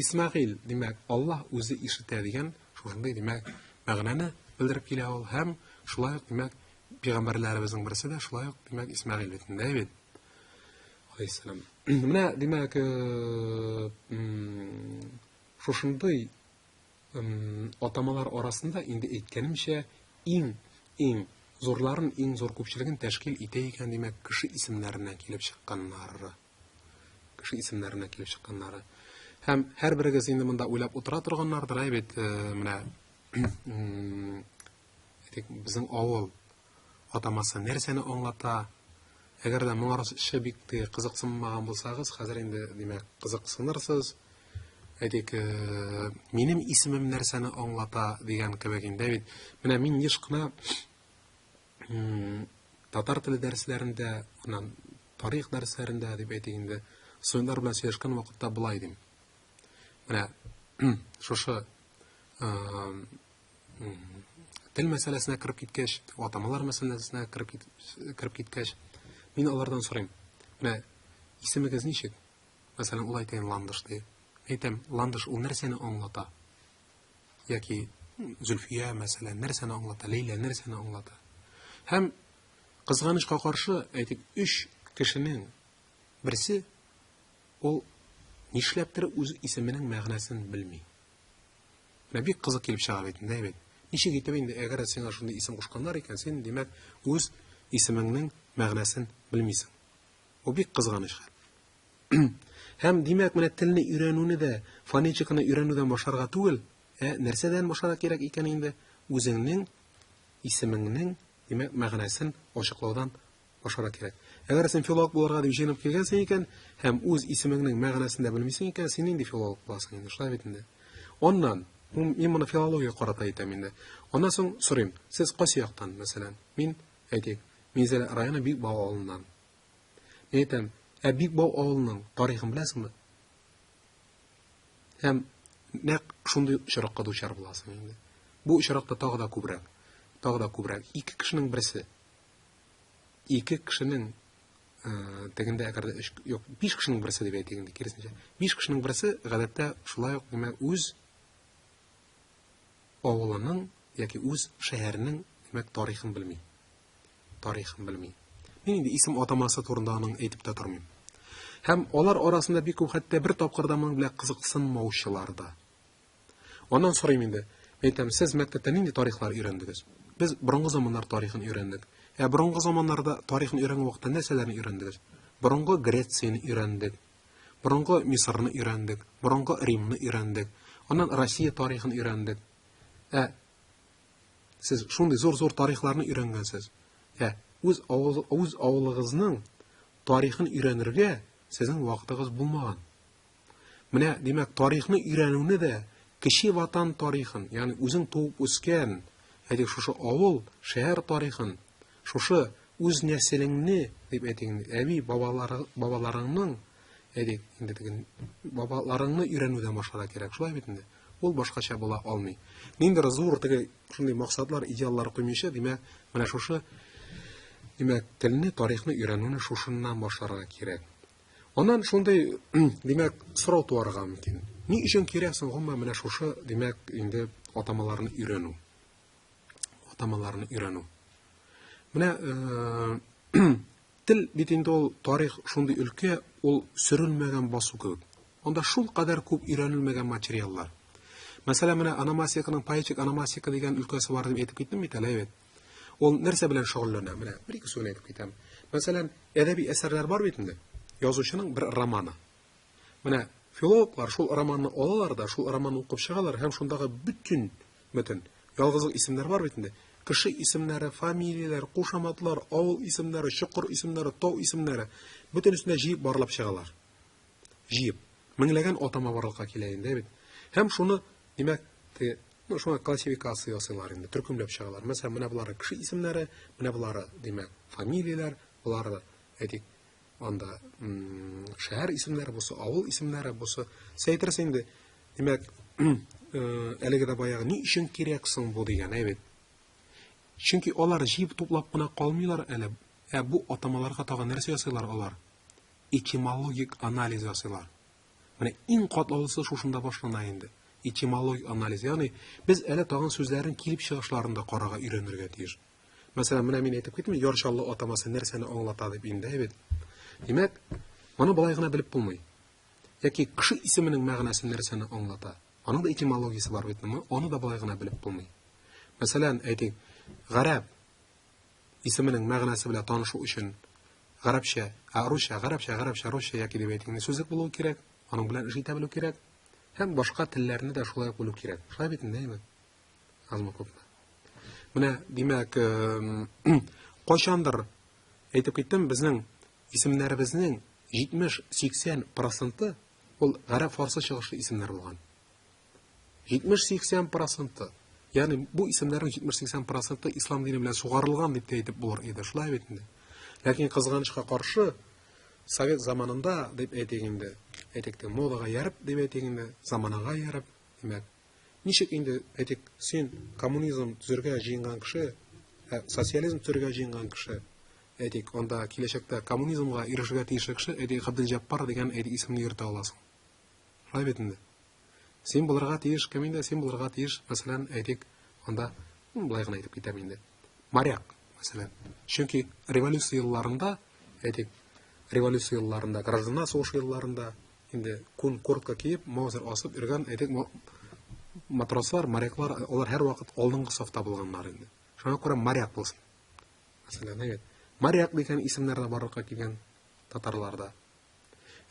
Speaker 1: Исмәгыйль, димәк, Аллаһ үзе ишетә дигән шушындый, димәк, мәгънәне белдереп килә ул һәм шулай ук, димәк, пәйгамбәрләребезнең берсе дә шулай ук, димәк, Исмәгыйль бит инде, бит. Алейһиссалам. Менә, димәк, э, шушындый атамалар арасында инде әйткәнемчә, иң иң зурларын, иң зур күпчелеген тәшкил итә икән, димәк, кеше исемнәреннән килеп чыкканнары. Кеше исемнәреннән килеп чыкканнары. Һәм һәрберегез инде монда уйлап утыра торганнардыр, әй бит, э, менә әйтик, безнең авыл атамасы нәрсәне аңлата? Әгәр дә моңарчы бик теге кызыксынмаган булсагыз, хәзер инде, димәк, кызыксынырсыз. Әйтик, э, минем исемем нәрсәне аңлата дигән кебек инде бит. Менә мин еш кына татар теле дәресләрендә, аннан тарих дәресләрендә дип әйтик инде, студентлар белән сөйләшкән вакытта болай дим. Менә шушы э, тел мәсьәләсенә кереп киткәч, атамалар мәсьәләсенә кереп, кереп киткәч, мин алардан сорыйм. Менә исемегез ничек? Мәсәлән, ул әйтә Ландыш ди. Әйтәм, Ландыш ул нәрсәне аңлата? Яки Зөлфия, мәсәлән, нәрсәне аңлата? Ләйлә нәрсәне аңлата? Һәм кызганычка каршы, әйтик, өч кешенең берсе ул нишләптер үз исеменең мәгънәсен белми. Менә бик кызык килеп чыга бит инде, бит. Ничек итеп инде, әгәр сиңа шундый исем кушканнар икән, син, димәк, үз исемеңнең мәгънәсен белмисең. Бу бик кызганыч хәл. Һәм, димәк, менә телне өйрәнүне дә фонетиканы өйрәнүдән башларга түгел, ә нәрсәдән башларга кирәк икән инде? Үзеңнең исемеңнең, димәк, мәгънәсен ачыклаудан башларга кирәк. Әгәр син филолог булырга дип җыенып килгәнсең икән һәм үз исемеңнең мәгънәсен дә белмисең икән, син нинди филолог буласың инде, шулай бит инде. Аннан, мин моны филология карата әйтәм инде. Аннан соң сорыйм, сез кайсы яктан, мәсәлән? Мин, әйтик, Минзәлә районы Бикбау авылыннан. Мин әйтәм, ә Бикбау авылының тарихын беләсеңме? Һәм нәкъ шундый очракка дучар буласың инде. Бу очракта тагы да күбрәк, тагы да күбрәк. Ике кешенең берсе ике кешенең э, тегендә әгәр дә өч, юк, биш кешенең берсе дип әйтик инде, киресенчә. Биш кешенең берсе гадәттә шулай ук димәк үз авылының яки үз шәһәренең димәк тарихын белми. Тарихын белми. Мин инде исем атамасы турында аның әйтеп тә тормыйм. Һәм алар арасында бик күп хәтта бер тапкыр да моның белән кызыксынмаучылар да. Аннан сорыйм инде. Әйтәм, сез мәктәптә нинди тарихлар өйрәндегез? Без борынгы заманнар тарихын өйрәндек. Ә борынгы заманнарда тарихын өйрәнгән вакытта нәрсәләрне өйрәндегез? Борынгы Грецияне өйрәндек. Борынгы Мисырны өйрәндек, борынгы Римны өйрәндек. Аннан Россия тарихын өйрәндек. Ә сез шундый зур-зур тарихларны өйрәнгәнсез. Ә үз авыл, үз авылыгызның тарихын өйрәнергә сезнең вакытыгыз булмаган. Менә, димәк, тарихны өйрәнүне дә кече ватан тарихын, ягъни үзең туып үскән, әйтик, шушы авыл, шәһәр тарихын, шушы үз нәселеңне, дип әйтик инде, әби бабалары, бабаларыңның, әйтик, инде теге бабаларыңны өйрәнүдән башларга кирәк, шулай бит инде. Ул башкача була алмый. Ниндидер зур теге шундый максатлар, идеаллар куймыйча, димәк, менә шушы, димәк, телне, тарихны өйрәнүне шушыннан башларга кирәк. Аннан шундый, димәк, сорау туарга мөмкин. Ни өчен кирәк соң гомумән менә шушы, димәк, инде атамаларны өйрәнү? Атамаларны өйрәнү. Менә э, тел бит инде ул тарих шундый өлкә, ул сөрелмәгән басу кебек. Анда шул кадәр күп өйрәнелмәгән материаллар. Мәсәлән, менә ономастиканың поэтик ономастика дигән өлкәсе бар дип әйтеп киттем бит әле, әйбәт. Ул нәрсә белән шөгыльләнә? Менә бер-ике сүз әйтеп китәм. Мәсәлән, әдәби әсәрләр бар бит инде. Язучының бер романы. Менә филологлар шул романны алалар да, шул романны укып чыгалар һәм шундагы бөтен, бөтен ялгызлык исемнәр бар бит инде. Кеше исемнәре, фамилияләр, кушаматлар, авыл исемнәре, чокыр исемнәре, тау исемнәре, бөтенесен дә җыеп барлап чыгалар. Җыеп. Меңләгән атама барлыкка килә инде бит. Һәм шуны, димәк, теге, ну, шуңа классификация ясыйлар инде, төркемләп чыгалар. Мәсәлән, менә болары кеше исемнәре, менә болары, димәк, фамилияләр, болары, әйтик, анда шәһәр исемнәре, бусы авыл исемнәре, бусы. Сез әйтерсең инде, димәк, э, әлеге дә баягы ни өчен кирәк соң бу дигән, әйбәт. Чөнки алар җыеп туплап кына калмыйлар әле, ә бу атамаларга тагын нәрсә ясыйлар алар? Этимологик анализ ясыйлар. Менә иң катлаулысы шушында башлана инде. Этимологик анализ. Ягъни без әле тагын сүзләрнең килеп чыгышларын да карарга өйрәнергә тиеш. Мәсәлән, менә мин әйтеп киттем, Яр Чаллы атамасы нәрсәне аңлата дип инде, әйбәт. Димәк, моны болай гына белеп булмый. Яки кеше исеменең мәгънәсе нәрсәне аңлата? Аның да этимологиясе бар бит, аны да болай гына белеп булмый. Мәсәлән, әйтик, гарәп исеменең мәгънәсе белән танышу өчен гарәпчә, ә русча, гарәпчә, гарәпчә, русча яки дип әйтик, сүзлек булуы кирәк, аның белән эш итә белү кирәк. Һәм башка телләрне дә шулай ук белү кирәк. Шулай бит инде, әйме? Азмы күпме? Менә, димәк, кайчандыр әйтеп киттем, безнең исемнәребезнең 70-80 проценты ул гарәп-фарсы чыгышлы исемнәр булган. 70-80 проценты. Ягъни бу исемнәрнең 70-80 проценты ислам дине белән сугарылган дип тә әйтеп булыр иде. Шулай бит инде. Ләкин кызганычка каршы, совет заманында дип әйтик инде, әйтик тә, модага ярып дип әйтик инде, заманага ярып, димәк, ничек инде, әйтик, син коммунизм төзергә җыенган кеше, ә, социализм төзергә җыенган кеше, әйтик, анда киләчәктә коммунизмга ирешергә тиешле кеше, әйтик, Габделҗаббар дигән әйтик исемне йөртә аласың. Шулай бит инде. Син булырга тиеш кем инде? Син булырга тиеш, мәсәлән, әйтик, анда былай гына әйтеп китәм инде. Моряк, мәсәлән. Чөнки революция елларында, әйтик, революция елларында, гражданнар сугышы елларында инде күн куртка киеп, маузер асып йөргән, әйтик, матрослар, моряклар, алар һәрвакыт алдынгы сафта булганнар инде. Шуңа күрә моряк булсын. Мәсәлән, әйт. Моряк дигән исемнәр дә барлыкка килгән татарларда.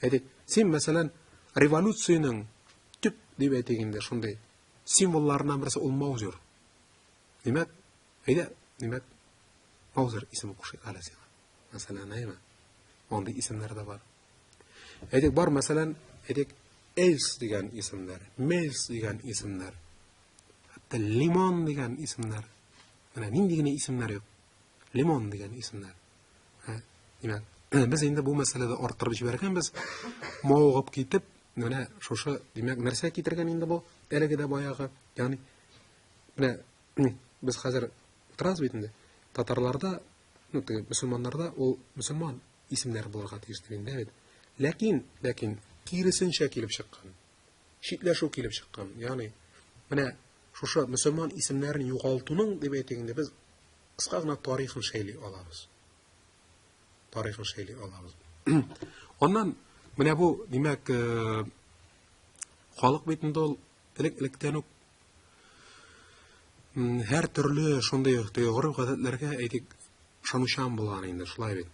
Speaker 1: Әйтик, син, мәсәлән, революциянең төп дип әйтик инде шундый символларыннан берсе ул Маузер. Димәк, әйдә, димәк, Маузер исеме кушыйк әле сиңа. Мәсәлән, әйме? Андый исемнәр дә бар. Әйтик, бар, мәсәлән, әйтик, Эльс дигән исемнәр, Мельс дигән исемнәр, хәтта Лимон дигән исемнәр. Менә нинди генә исемнәр юк. Лимон дигән исемнәр. Димәк, без инде бу мәсьәләдә арттырып җибәргәнбез. Мавыгып китеп, менә шушы, димәк, нәрсә китергән инде бу? Әлеге дә баягы, ягъни менә без хәзер утырабыз бит инде. Татарларда, ну, теге мөселманнарда ул мөселман исемнәре булырга тиеш дип инде бит. Ләкин, ләкин киресенчә килеп чыккан. Читләшү килеп чыккан. Ягъни менә шушы мөселман исемнәрен югалтуның дип әйтик инде без кыска гына тарихын шәйли алабыз. Тарихын шәйли алабыз. Аннан менә бу, димәк, э, халык бит инде ул элек-электән үк һәр төрле шундый гореф-гадәтләргә, әйтик, ышанучан булган инде, шулай бит.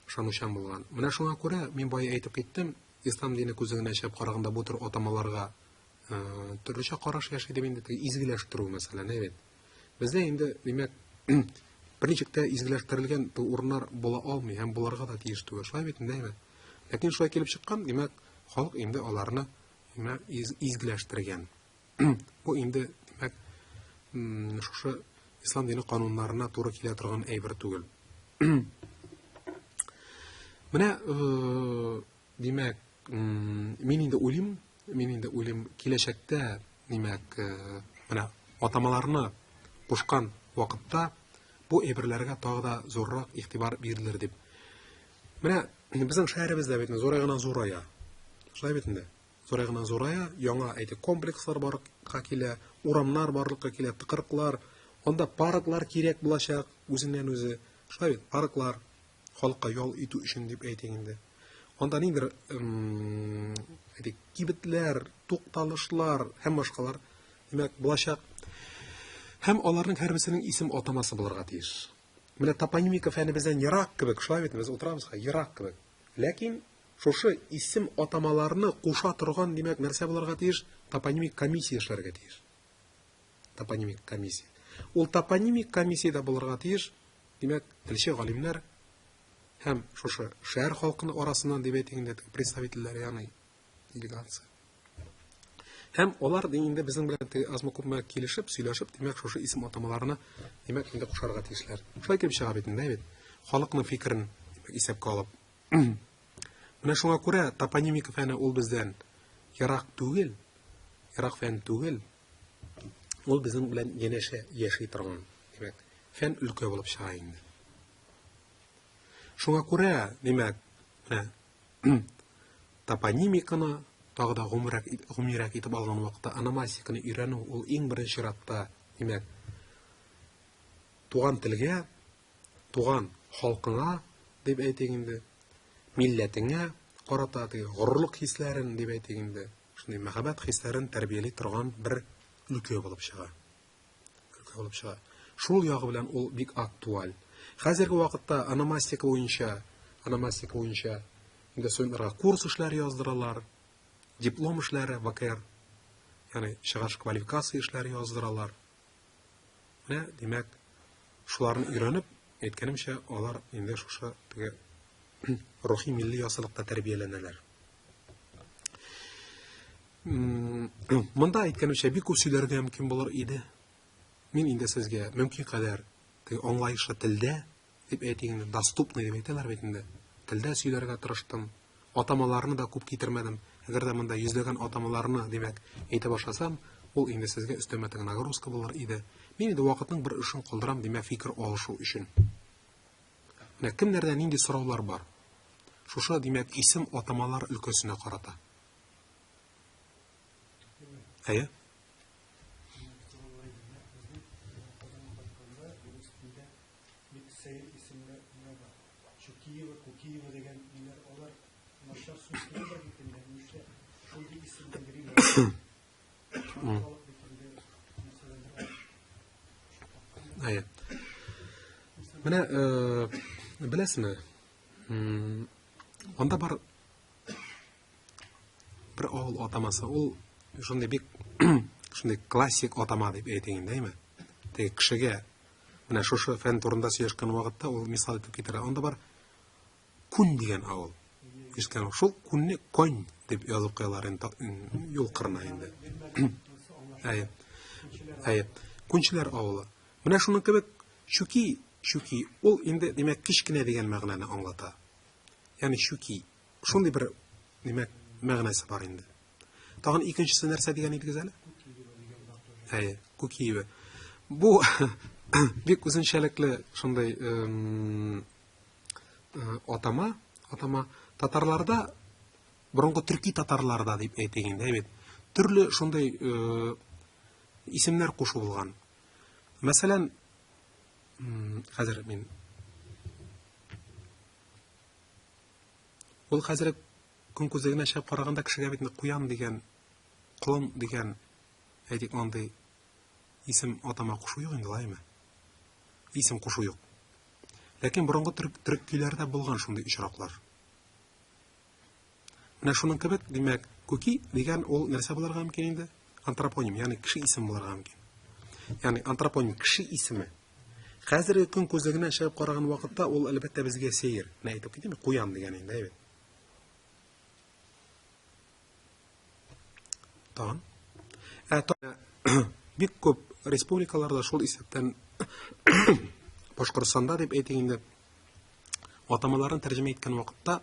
Speaker 1: Ышанучан булган. Менә шуңа күрә мин бая әйтеп киттем, ислам дине күзлегеннән чыгып караганда бу төр атамаларга э, төрлечә караш яши дип инде, изгеләштерү мәсәлән, әйбәт. Бездә инде, димәк, берничек тә изгеләштерелгән урыннар була алмый һәм буларга да тиеш түгел. Шулай бит инде, әйбәт. Ләкин шулай килеп чыккан, димәк, халык инде аларны димәк, изгеләштергән. Бу инде, димәк, шушы ислам дине кануннарына туры килә торган әйбер түгел. Менә, э, димәк, мин инде уйлыйм, мин инде уйлыйм, киләчәктә, димәк, э, менә атамаларны кушкан вакытта бу әйберләргә тагы да зуррак игътибар бирелер дип. Менә безнең шәһәребез дә бит зурайгына зурая. Шулай бит инде. Зурайгына зурая, яңа әйтик комплекслар барлыкка килә, урамнар барлыкка килә, тыкрыклар, анда парклар кирәк булачак үзеннән үзе. Шулай бит, парклар халыкка ял итү өчен дип әйтик инде. Анда ниндидер әйтик, кибетләр, тукталышлар һәм башкалар димәк булачак. Һәм аларның һәрберсенең исем атамасы булырга тиеш. Менә топонимика фәне бездән ерак кебек, шулай бит, без утырабыз ерак кебек. Ләкин шушы исем атамаларны куша торган, димәк, нәрсә булырга тиеш? Топонимик комиссия эшләргә тиеш. Топонимик комиссия. Ул топонимик комиссиядә булырга тиеш, димәк, телче галимнәр һәм шушы шәһәр халкының арасыннан дип әйтик инде, представительләр, ягъни делегация. Һәм алар инде безнең белән теге азмы-күпме килешеп, сөйләшеп, димәк, шушы исем атамаларны, димәк, инде кушарга тиешләр. Шулай килеп чыга бит инде, бит. Халыкның фикерен димәк, исәпкә алып. Менә шуңа күрә топонимика фәне ул бездән ерак түгел, ерак фән түгел. Ул безнең белән янәшә яши торган. Димәк, фән өлкә булып чыга инде. Шуңа күрә, димәк, менә топонимиканы тагы да гомумрәк, гомумирәк итеп алган вакытта ономастиканы өйрәнү ул иң беренче чиратта, димәк, туган телгә, туган халкыңа дип әйтик инде, милләтеңә карата теге горурлык хисләрен дип әйтик инде, шундый мәхәббәт хисләрен тәрбияли торган бер өлкә булып чыга. Өлкә булып чыга. Шул ягы белән ул бик актуаль. Хәзерге вакытта ономастика буенча, ономастика буенча инде студентларга курс эшләре яздыралар, диплом эшләре, ВКР, ягъни чыгыш квалификация эшләре яздыралар. Менә, димәк, шуларны өйрәнеп, әйткәнемчә, алар инде шушы теге рухи милли ясылыкта тәрбияләнәләр. Монда әйткәнемчә, бик күп сөйләргә мөмкин булыр иде. Мин инде сезгә мөмкин кадәр теге аңлаешлы телдә дип әйтик инде, доступный дип әйтәләр бит инде. Телдә сөйләргә тырыштым. Атамаларны да күп китермәдем. Әгәр дә монда йөзләгән атамаларны, димәк, әйтә башласам, ул инде сезгә өстәмә теге нагрузка булыр иде. Мин инде вакытның бер өлешен калдырам, димәк, фикер алышу өчен. Менә кемнәрдә нинди сораулар бар? Шушы, димәк, исем атамалар өлкәсенә карата. Әйе.
Speaker 2: Бик сәер исемле ниләр бар. Чукиева, Кукиева дигән ниләр, алар начар сүз түгел бит инде, нишләп шундый исем белән йөриләр? Халык бит инде нәрсәдәндер
Speaker 1: Әйе. Менә беләсезме, анда бар бер авыл атамасы, ул шундый бик шундый классик атама дип әйтик инде, әйме? Теге кешегә менә шушы фән турында сөйләшкән вакытта ул мисал итеп китерә. Анда бар Күн дигән авыл. Ишеткән шул күнне конь дип язып куялар инде юл кырына инде. Әйе. Әйе. Күнчеләр авылы. Менә шуның кебек Чүки, Чүки, ул инде димәк кечкенә дигән мәгънәне аңлата. Ягъни Чүки. Шундый бер димәк мәгънәсе бар инде. Тагын икенчесе нәрсә дигән идегез әле? Әйе, Күкиева. Бу бик үзенчәлекле шундый э, атама, атама татарларда борынгы төрки татарларда дип әйтик инде, әйбәт. Төрле шундый э, исемнәр кушу булган. Мәсәлән, хәзер мин Ул хәзер көн күзлегенә чыгып караганда кешегә бит куян дигән, колын дигән, әйтик, андый исем атама кушу юк инде, алаймы? Исем кушу юк. Ләкин борынгы төрек, төрек көйләрдә булган шундый очраклар. Менә шуның кебек, димәк, күки дигән ул нәрсә булырга мөмкин инде? Антропоним, ягъни кеше исеме булырга мөмкин. Ягъни антропоним кеше исеме. Хәзерге көн күзлегеннән чыгып караган вакытта ул әлбәттә безгә сәер. Менә әйтеп китим, куян дигән инде, әйбәт. Тагын. Ә бик күп республикаларда, шул исәптән Башкортстанда дип әйтик инде, атамаларын тәрҗемә иткән вакытта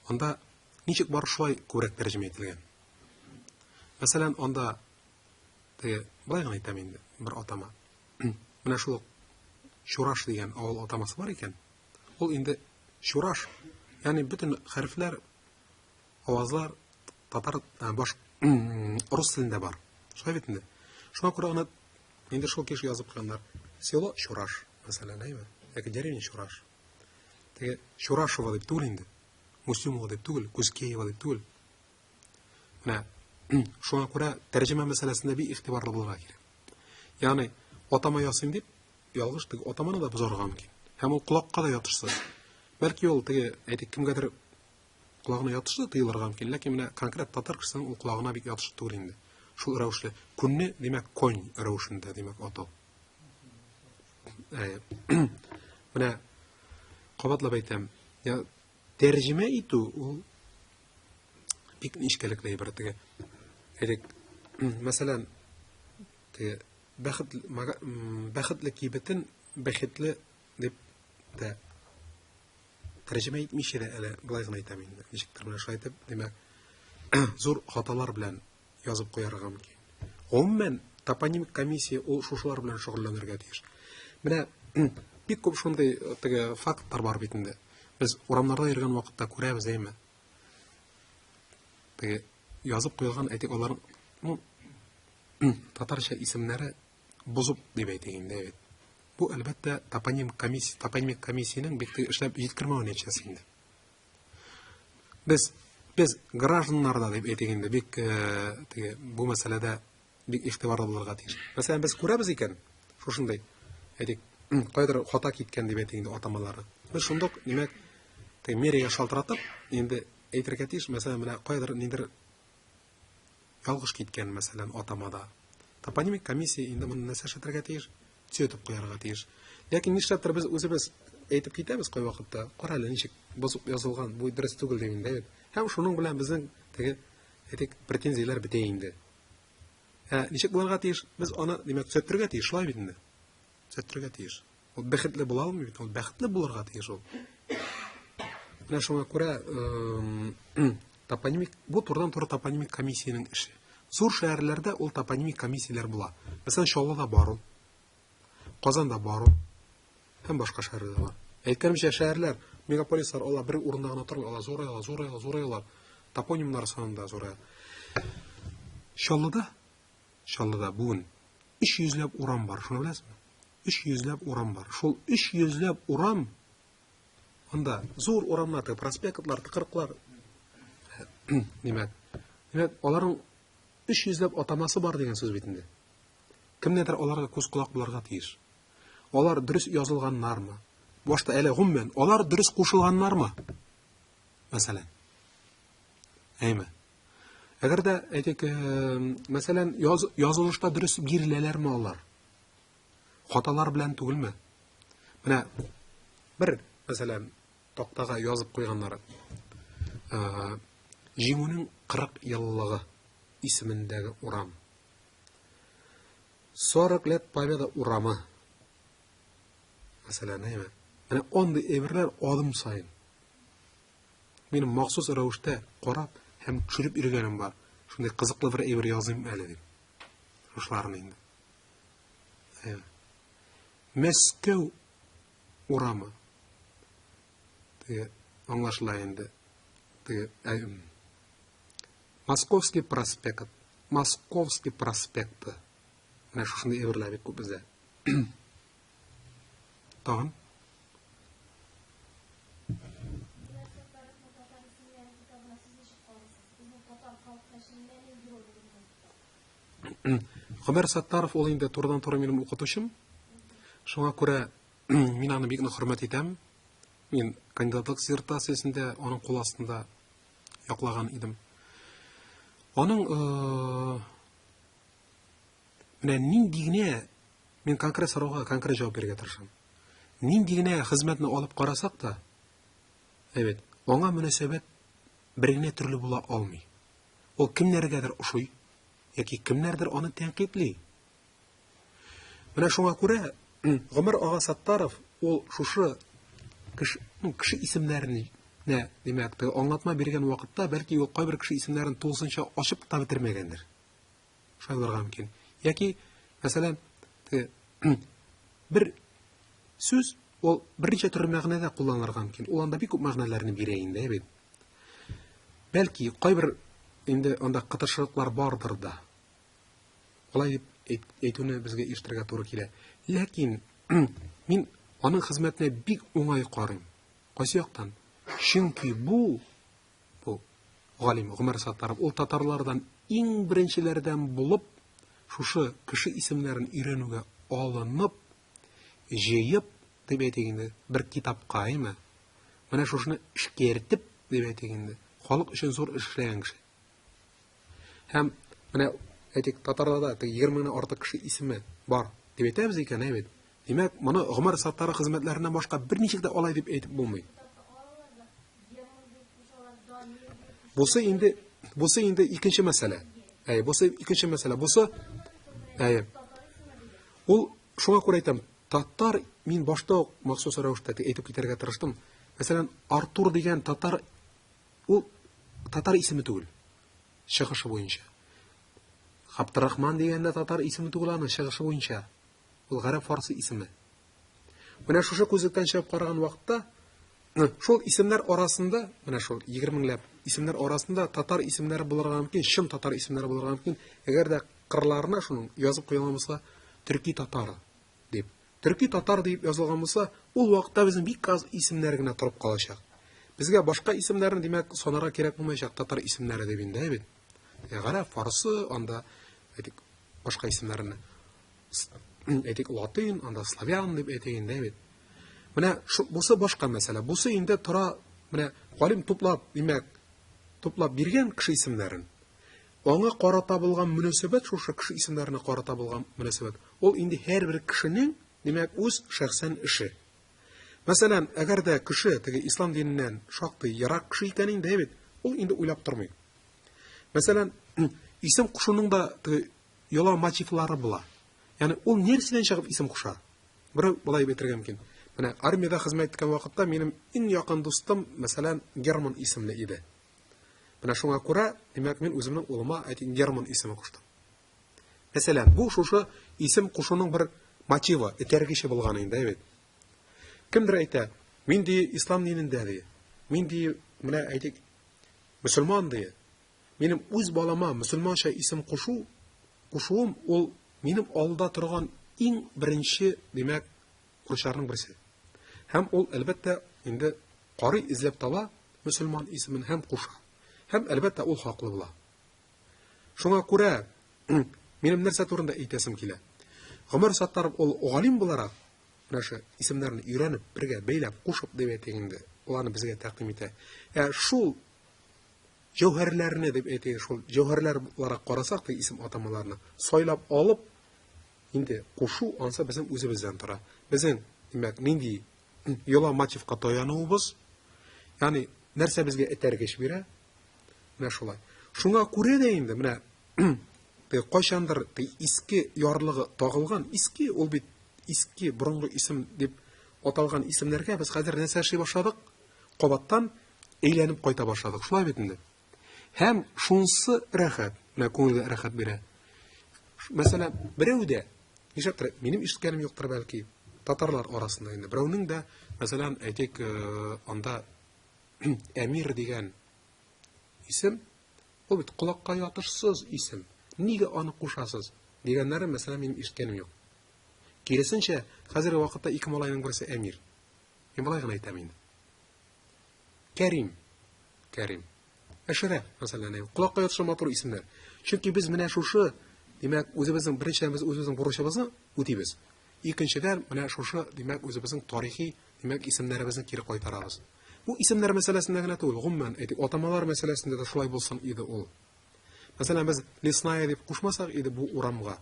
Speaker 1: анда ничек бар шулай күбрәк тәрҗемә ителгән. Мәсәлән, анда теге былай гына әйтәм инде, бер атама. Менә шул Чураш дигән авыл атамасы бар икән. Ул инде Чураш, ягъни бөтен хәрефләр, авазлар татар баш рус телендә бар. Шулай бит инде. Шуңа күрә аны инде шул кеше язып куйганнар. Село Чураш, мәсәлән, әйме? Яки деревня Чураш. Теге Чурашево дип түгел инде. Муслимова дип түгел, Кузкеева дип түгел. Менә шуңа күрә тәрҗемә мәсьәләсендә бик игътибарлы булырга кирәк. Ягъни атама ясыйм дип, ялгыш теге атаманы да бозарга мөмкин. Һәм ул колакка да ятышсыз. Бәлки ул теге, әйтик, кемгәдер колагына ятышлы тоелырга мөмкин, ләкин менә конкрет татар кешесенең ул колагына бик ятышлы түгел инде. Шул рәвешле күнне, димәк, конь рәвешендә, димәк, атау. Ә, менә кабатлап әйтәм, я тәрҗемә итү ул бик нечкәлекле әйбер теге. Элек, мәсәлән, теге бәхет бәхетле кибетен бәхетле дип тә тәрҗемә итмичә дә әле былай гына әйтәм инде. Ничектер менә шулай итеп, димәк, зур хаталар белән язып куярга мөмкин. Гомумән, Топонимик комиссия ул шушылар белән шөгыльләнергә тиеш. Менә бик күп шундый э, теге фактлар бар бит инде. Без урамнарда йөргән вакытта күрәбез, әйме? Теге язып куелган, әйтик, аларның ну, татарча исемнәре бозып дип әйтик инде, бит. Бу, әлбәттә, топоним комиссия, топонимик комиссиянең бик эшләп җиткермәве нәтиҗәсе инде. Без без гражданнар да дип әйтик инде, бик э, теге бу мәсьәләдә бик игътибарлы булырга тиеш. Мәсәлән, без күрәбез икән, шушындый, әйтик, кайдыр хата киткән дип әйтик инде атамалары. Без шундук, димәк, теге мэрияга шалтыратып, инде әйтергә тиеш, мәсәлән, менә кайдыр ниндер ялгыш киткән, мәсәлән, атамада. Топонимик комиссия инде моны нәрсә эшләтергә тиеш? Төзәтеп куярга тиеш. Ләкин нишләптер без үзебез әйтеп китәбез кайвакытта, кара әле ничек бозып язылган, бу дөрес түгел дип инде. Һәм шуның белән безнең теге әйтик претензияләр бетә инде. Ә ничек булырга тиеш? Без аны, димәк, төзәтергә тиеш, шулай бит инде. Төзәтергә тиеш. Ул бәхетле була алмый бит, ул бәхетле булырга тиеш ул. Менә шуңа күрә топонимик бу турыдан-туры топонимик комиссиянең эше. Зур шәһәрләрдә ул топонимик комиссияләр була. Мәсәлән, Чаллыда бар ул. Казанда бар ул. Һәм башка шәһәрләрдә бар. Әйткәнемчә, шәһәрләр, мегаполислар алар бер урында гына тормый, алар зурая, зурая, зураялар. Топонимнар саны да зурая. Чаллыда, Чаллыда бүген 300 ләп урам бар, шуны беләсезме? 300 ләп урам бар. Шул 300 ләп урам анда зур урамнар, теге проспектлар, тыкрыклар. Димәк, димәк, аларның 300 ләп атамасы бар дигән сүз бит инде. Кемнәрдер аларга күз колак булырга тиеш. Алар дөрес язылганнармы? Башта әле гомумән, алар дөрес кушылганнармы? Мәсәлән. Әйме? Әгәр дә, әйтик, мәсәлән, яз, язылышта дөрес биреләләрме алар? Хаталар белән түгелме? Менә бер, мәсәлән, тактага язып куйганнар. Җиңүнең 40 еллыгы исемендәге урам. 40 лет Победа урамы. Мәсәлән, әйме? Менә андый әйберләр адым саен. Минем махсус рәвештә карап һәм төшереп йөргәнем бар. Шундый кызыклы бер әйбер языйм әле дип. Шушыларны инде. Әйе. Мәскәү урамы. Теге аңлашыла инде. Теге Московский проспект. Московский проспекты. Менә шушындый әйберләр бик күп бездә. Тагын? Гомәр Саттаров ул инде турыдан-туры минем укытучым. Шуңа күрә мин аны бик нык хөрмәт итәм. Мин кандидатлык диссертациясендә аның кул астында яклаган идем. Аның э, Менә нинди генә, мин конкрет сорауга конкрет җавап бирергә тырышам. Нинди генә хезмәтне алып карасак та, әйбәт, аңа мөнәсәбәт бер генә төрле була алмый. Ул кемнәргәдер ошый, яки кемнәрдер аны тәнкыйтьли. Менә шуңа күрә Гомәр ага Саттаров ул шушы кеше, ну, кеше исемнәрен нә, димәк, аңлатма биргән вакытта, бәлки ул кайбер кеше исемнәрен тулысынча ачып та бетермәгәндер. Шулай булырга мөмкин. Яки, мәсәлән, бер сүз ул берничә төрле мәгънәдә кулланылырга мөмкин. Ул анда бик күп мәгънәләрне бирә инде, бит. Бәлки, кайбер инде анда кытыршылыклар бардыр да. Алай дип әйтүне безгә ишетергә туры килә. Ләкин мин аның хезмәтенә бик уңай карыйм. Кайсы яктан? Чөнки бу Бу галим Гомәр Саттаров, ул татарлардан иң беренчеләрдән булып, шушы кеше исемнәрен өйрәнүгә алынып, җыеп, дип әйтик инде, бер китапка, әйме? Менә шушыны эшкәртеп, дип әйтик инде, халык өчен зур эш эшләгән кеше. Һәм менә әйтик, татарларда теге 20 меңнән артык кеше исеме бар дип әйтәбез икән, әйбәт. Димәк, моны Гомәр Саттары хезмәтләреннән башка берничек тә алай дип әйтеп булмый. Бусы инде, бусы инде икенче мәсьәлә. Әй, бусы икенче мәсьәлә. Бусы әй. Ул шуңа күрә әйтәм, татар мин башта ук махсус рәвештә әйтеп китәргә тырыштым. Мәсәлән, Артур дигән татар ул татар исеме түгел. Чыгышы буенча. Габдрахман дигән дә татар исеме түгел аның чыгышы буенча. Ул гарәп фарсы исеме. Менә шушы күзлектән чыгып караган вакытта, шул исемнәр арасында, менә шул 20 меңләп исемнәр арасында татар исемнәре булырга мөмкин, чын татар исемнәре булырга мөмкин. Әгәр дә кырларына шуның язып куелган булса, төрки татар дип. Төрки татар дип язылган булса, ул вакытта безнең бик аз исемнәр генә торып калачак. Безгә башка исемнәрне, димәк, санарга кирәк булмаячак татар исемнәре дип инде, бит. Гарәп, фарсы, анда әйтик, башка исемнәрне әйтик, латин, анда славян дип әйтик инде, бит. Менә шу, бусы башка мәсьәлә. Бусы инде тора, менә галим туплап, димәк, туплап биргән кеше исемнәрен. Аңа карата булган мөнәсәбәт, шушы кеше исемнәренә карата булган мөнәсәбәт, ул инде һәрбер кешенең, димәк, үз шәхсән эше. Мәсәлән, әгәр дә кеше теге ислам диненнән шактый ерак кеше икән инде, бит, ул инде уйлап тормый. Мәсәлән, исем кушуның да теге йола мотивлары була. Ягъни ул нәрсәдән чыгып исем куша? Берәү болай дип әйтергә мөмкин. Менә армиядә хезмәт иткән вакытта минем иң якын дустым, мәсәлән, Герман исемле иде. Менә шуңа күрә, димәк, мин үземнең улыма әйтик Герман исеме куштым. Мәсәлән, бу шушы исем кушуның бер мотивы, этәргече булган инде, бит. Кемдер әйтә, мин ди ислам динендә ди. Мин ди, менә әйтик, мөселман ди. Минем үз балама мөселманча исем кушу, кушуым ул минем алда торган иң беренче, димәк, бурычларның берсе. Һәм ул, әлбәттә, инде карый эзләп таба мөселман исемен һәм куша. Һәм, әлбәттә, ул хаклы була. Шуңа күрә минем нәрсә турында әйтәсем килә. Гомәр Саттаров ул галим буларак менә шу исемнәрне өйрәнеп, бергә бәйләп, кушып дип әйтик инде, ул аны безгә тәкъдим итә. Ә шул җәүһәрләрне дип әйтик, шул җәүһәрләр буларак карасак, ди исем атамаларны сайлап алып, инде кушу ансы безнең үзебездән тора. Безнең, димәк, нинди йола мотивка таянуыбыз, ягъни нәрсә безгә этәргеч бирә, менә шулай. Шуңа күрә дә инде менә кайчандыр иске ярлыгы тагылган, иске ул бит иске борынгы исем дип аталган исемнәргә без хәзер нәрсә эшли башладык? Кабаттан әйләнеп кайта башладык. Шулай бит инде. Һәм шунысы рәхәт, менә күңелгә рәхәт бирә. Мәсәлән, берәү дә, нишләптер, минем ишеткәнем юктыр бәлки, татарлар арасында инде берәүнең дә, мәсәлән, әйтик, анда Әмир дигән исем, ул бит колакка ятышсыз исем. Нигә аны кушасыз? Дигәннәре, мәсәлән, минем ишеткәнем юк. Киресенчә, хәзерге вакытта ике малайның берсе Әмир. Мин болай гына әйтәм инде. Кәрим. Кәрим. Әшрәф, мәсәлән, колакка ятышлы матур исемнәр. Чөнки без менә шушы, димәк, үзебезнең беренчедән без үзебезнең бурычыбызны үтибез. Икенчедән, менә шушы, димәк, үзебезнең тарихи, димәк, исемнәребезне кире кайтарабыз. Бу исемнәр мәсьәләсендә генә түгел, гомумән, әйтик, атамалар мәсьәләсендә дә шулай булсын иде ул. Мәсәлән, без Лесная дип кушмасак иде бу урамга.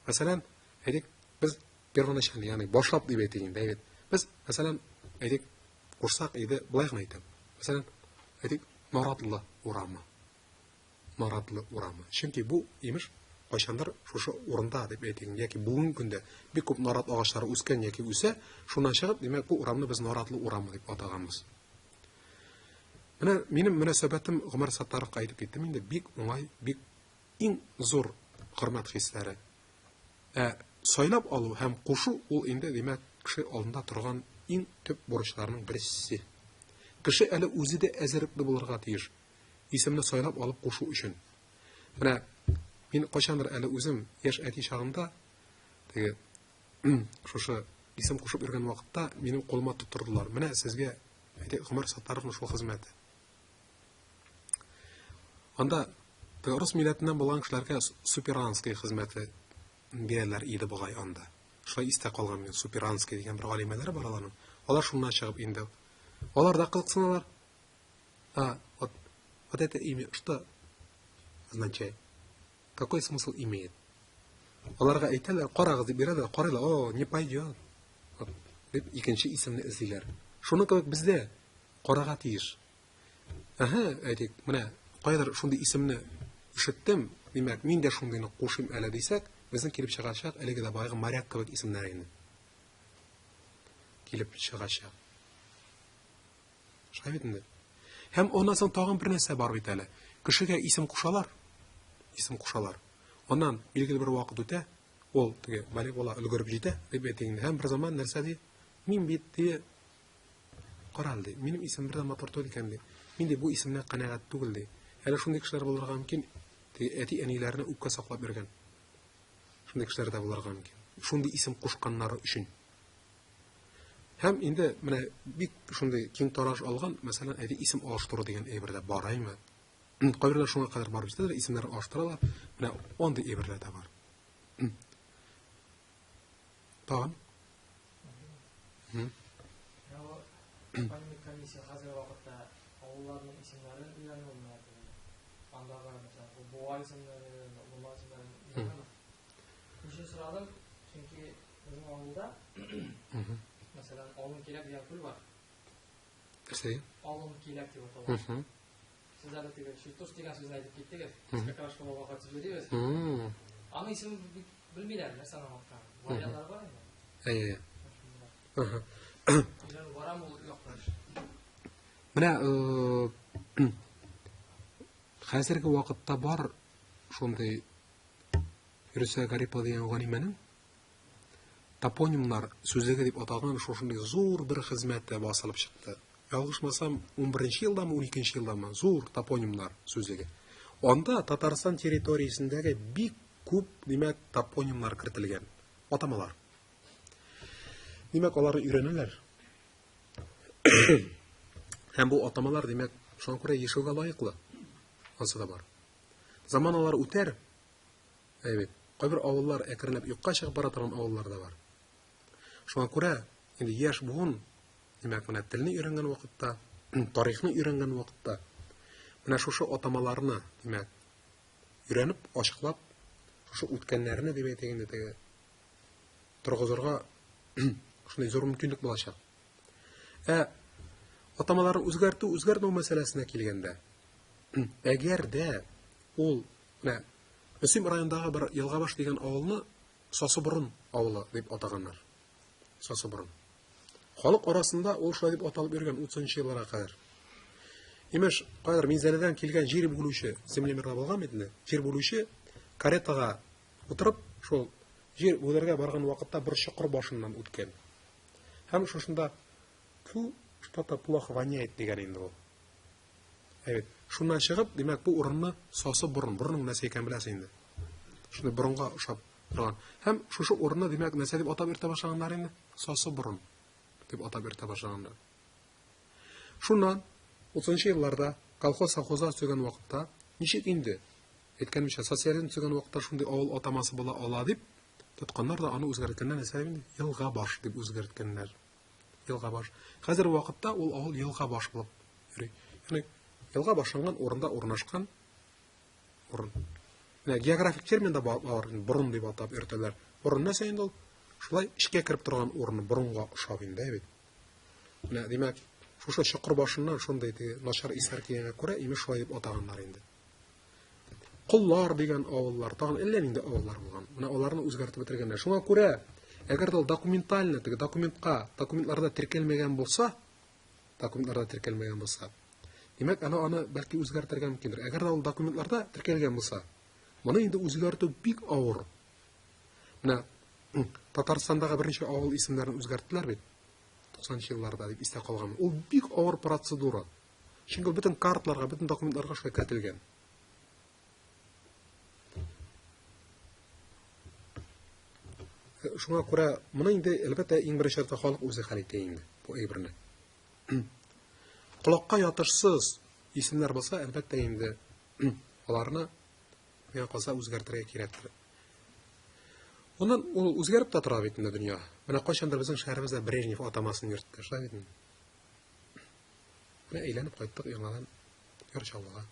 Speaker 1: Мәсәлән, әйтик, без первоначально, ягъни башлап дип әйтик инде, әйбәт. Без, мәсәлән, әйтик, кушсак иде, былай гына әйтәм. Мәсәлән, әйтик, Наратлы урамы. Наратлы урамы. Чөнки бу, имеш, кайчандыр шушы урында дип әйтик, яки бүгенге көндә бик күп нарат агачлары үскән яки үсә, шуннан чыгып, димәк, бу урамны без Наратлы урамы дип атаганбыз. Менә минем мөнәсәбәтем Гомәр Саттаровка әйтеп киттем инде, бик уңай, бик иң зур хөрмәт хисләре. Ә сайлап алу һәм кушу ул инде, димәк, кеше алдында торган иң төп бурычларның берсе. Кеше әле үзе дә әзерлекле булырга тиеш. Исемне сайлап алып кушу өчен. Менә мин кайчандыр әле үзем яшь әти чагында теге шушы исем кушып йөргән вакытта минем кулыма тоттырдылар. Менә сезгә әйтик Гомәр Саттаровның шул хезмәте. Анда рус милләтеннән булган кешеләргә суперанский хезмәте бирәләр иде бугай анда. Шулай истә калган мин суперанский дигән бер галимәләр бар аларның. Алар шуннан чыгып инде. Алар да кызыксыналар. А, вот, вот это имя что означает? Какой смысл имеет? Аларга әйтәләр, карагыз дип бирәләр, карыйлар, о, не пойдет. Вот, дип икенче исемне эзлиләр. Шуның кебек бездә карага тиеш. Әһә, әйтик, менә кайдыр шундый исемне ишеттем, димәк, мин дә шундыйны кушыйм әле дисәк, безнең килеп чыгачак әлеге дә баягы моряк кебек исемнәр инде. Килеп чыгачак. Шулай бит инде. Һәм аннан соң тагын бер нәрсә бар бит әле. Кешегә исем кушалар. Исем кушалар. Аннан билгеле бер вакыт үтә, ул теге балигъ була, өлгереп җитә, дип әйтик инде. Һәм бер заман нәрсә ди? Мин бит ди, кара әле, ди, минем исем бер дә матур түгел икән, ди. Мин ди бу исемнән канәгать түгел, ди. Әле шундый кешеләр булырга мөмкин, ди, әти-әниләренә үпкә саклап йөргән. Шундый кешеләр дә булырга мөмкин. Шундый исем кушканнары өчен. Һәм инде менә бик шундый киң тараш алган, мәсәлән, әйдә исем алыштыру дигән әйбер дә бар, әйме? Кайберләр шуңа кадәр барып җитәләр, исемнәрен алыштыралар. Менә андый әйберләр дә бар. Тагын?
Speaker 3: Топонимик комиссия хәзерге вакытта авылларның исемнәрен өйрәнү менә андагы мәсәлән буа исемнәре, урман исемнәрен өйрәнәме? Өчен сорадым, чөнки безнең авылда мәсәлән Алын Киләк дигән күл бар.
Speaker 1: Нәрсә?
Speaker 3: Алын Киләк дип атала. Сез әле теге Чиртуш дигән сүзне әйтеп киттегез. Без как раз шул авылга кайтып йөрибез. Аның исемен бик белмиләр, нәрсәне аңлатканын. Вариантлары бар инде.
Speaker 1: Әйе. Ага.
Speaker 3: Өйрәнү барамы ул якта?
Speaker 1: Менә э, хәзерге вакытта бар шундый Фирүсә Гарипова дигән галимәнең Топонимнар сүзлеге дип аталган шушындый зур бер хезмәте басылып чыкты. Ялгышмасам, 11 елдамы, 12 елдамы, зур топонимнар сүзлеге. Анда Татарстан территориясендәге бик күп, димәк, топонимнар кертелгән, атамалар. Димәк, аларны өйрәнәләр. Һәм бу атамалар, димәк, шуңа күрә яшәүгә лаеклы. Ансы да бар. Заманалар үтәр, Әйе бит. Кайбер авыллар әкренләп юкка чыгып бара торган авыллар да бар. Шуңа күрә инде яшь буын, димәк, менә телне өйрәнгән вакытта, тарихны өйрәнгән вакытта, менә шушы атамаларны, димәк, өйрәнеп, ачыклап, шушы үткәннәрне дип әйтик инде теге торгызырга шундый зур мөмкинлек булачак. Ә атамаларны үзгәртү, үзгәртмәү мәсьәләсенә килгәндә, әгәр дә ул менә Мөслим районындагы бер Елгабаш дигән авылны Сасыборын авылы дип атаганнар. Сасыборын. Халык арасында ул шулай дип аталып йөргән 30 елларга кадәр. Имеш, кайдыр Минзәләдән килгән җир бүлүче, землемерда булган бит инде, җир бүлүче каретага утырып, шул җир бүләргә барган вакытта бер чокыр башыннан үткән. Һәм шушында фу, что-то плохо воняет дигән инде ул. Әйбәт. Шуннан чыгып, димәк, бу урынны сасы борын, борынның нәрсә икәнен беләсең инде. Шундый борынга ошап торган. Һәм шушы урынны, димәк, нәрсә дип атап йөртә башлаганнар инде? Сасы борын дип атап йөртә башлаганнар. Шуннан 30 елларда колхоз совхозлар төзегән вакытта ничек инде әйткәнемчә социализм төзегән вакытта шундый авыл атамасы була ала дип тотканнар да аны үзгәрткәннәр нәрсә дип инде? Елгабаш дип үзгәрткәннәр. Елгабаш. Хәзерге вакытта ул авыл Елгабаш булып йөри. Ягъни елга башланган урында урнашкан урын. Менә географик термин да бар, борын дип атап йөртәләр. Борын нәрсә инде ул? Шулай эчкә кереп торган урыны борынга ошап инде бит. Менә димәк, шушы чокыр башыннан шундый теге начар исләр килгәнгә күрә, имеш шулай дип атаганнар инде. Коллар дигән авыллар, тагын әллә нинди авыллар булган. Менә аларны үзгәртеп бетергәннәр. Шуңа күрә, әгәр дә ул документально, теге документка, документларда теркәлмәгән булса, документларда теркәлмәгән булса, димәк, аны аны бәлки үзгәртергә мөмкиндер. Әгәр дә ул документларда теркәлгән булса, моны инде үзгәртү бик авыр. Менә Татарстандагы берничә авыл исемнәрен үзгәрттеләр бит. 90 елларда дип истә калган. Ул бик авыр процедура. Чөнки ул бөтен картларга, бөтен документларга шулай кертелгән. Шуңа күрә моны инде, әлбәттә, иң беренче чиратта халык үзе хәл итә инде бу әйберне. Колакка ятышсыз исемнәр булса, әлбәттә инде, аларны миңа калса үзгәртергә кирәктер. Аннан ул үзгәреп тә тора бит инде дөнья. Менә кайчандыр безнең шәһәребездә Брежнев атамасын йөртте, шулай бит инде. Менә әйләнеп кайттык яңадан Яр Чаллыга.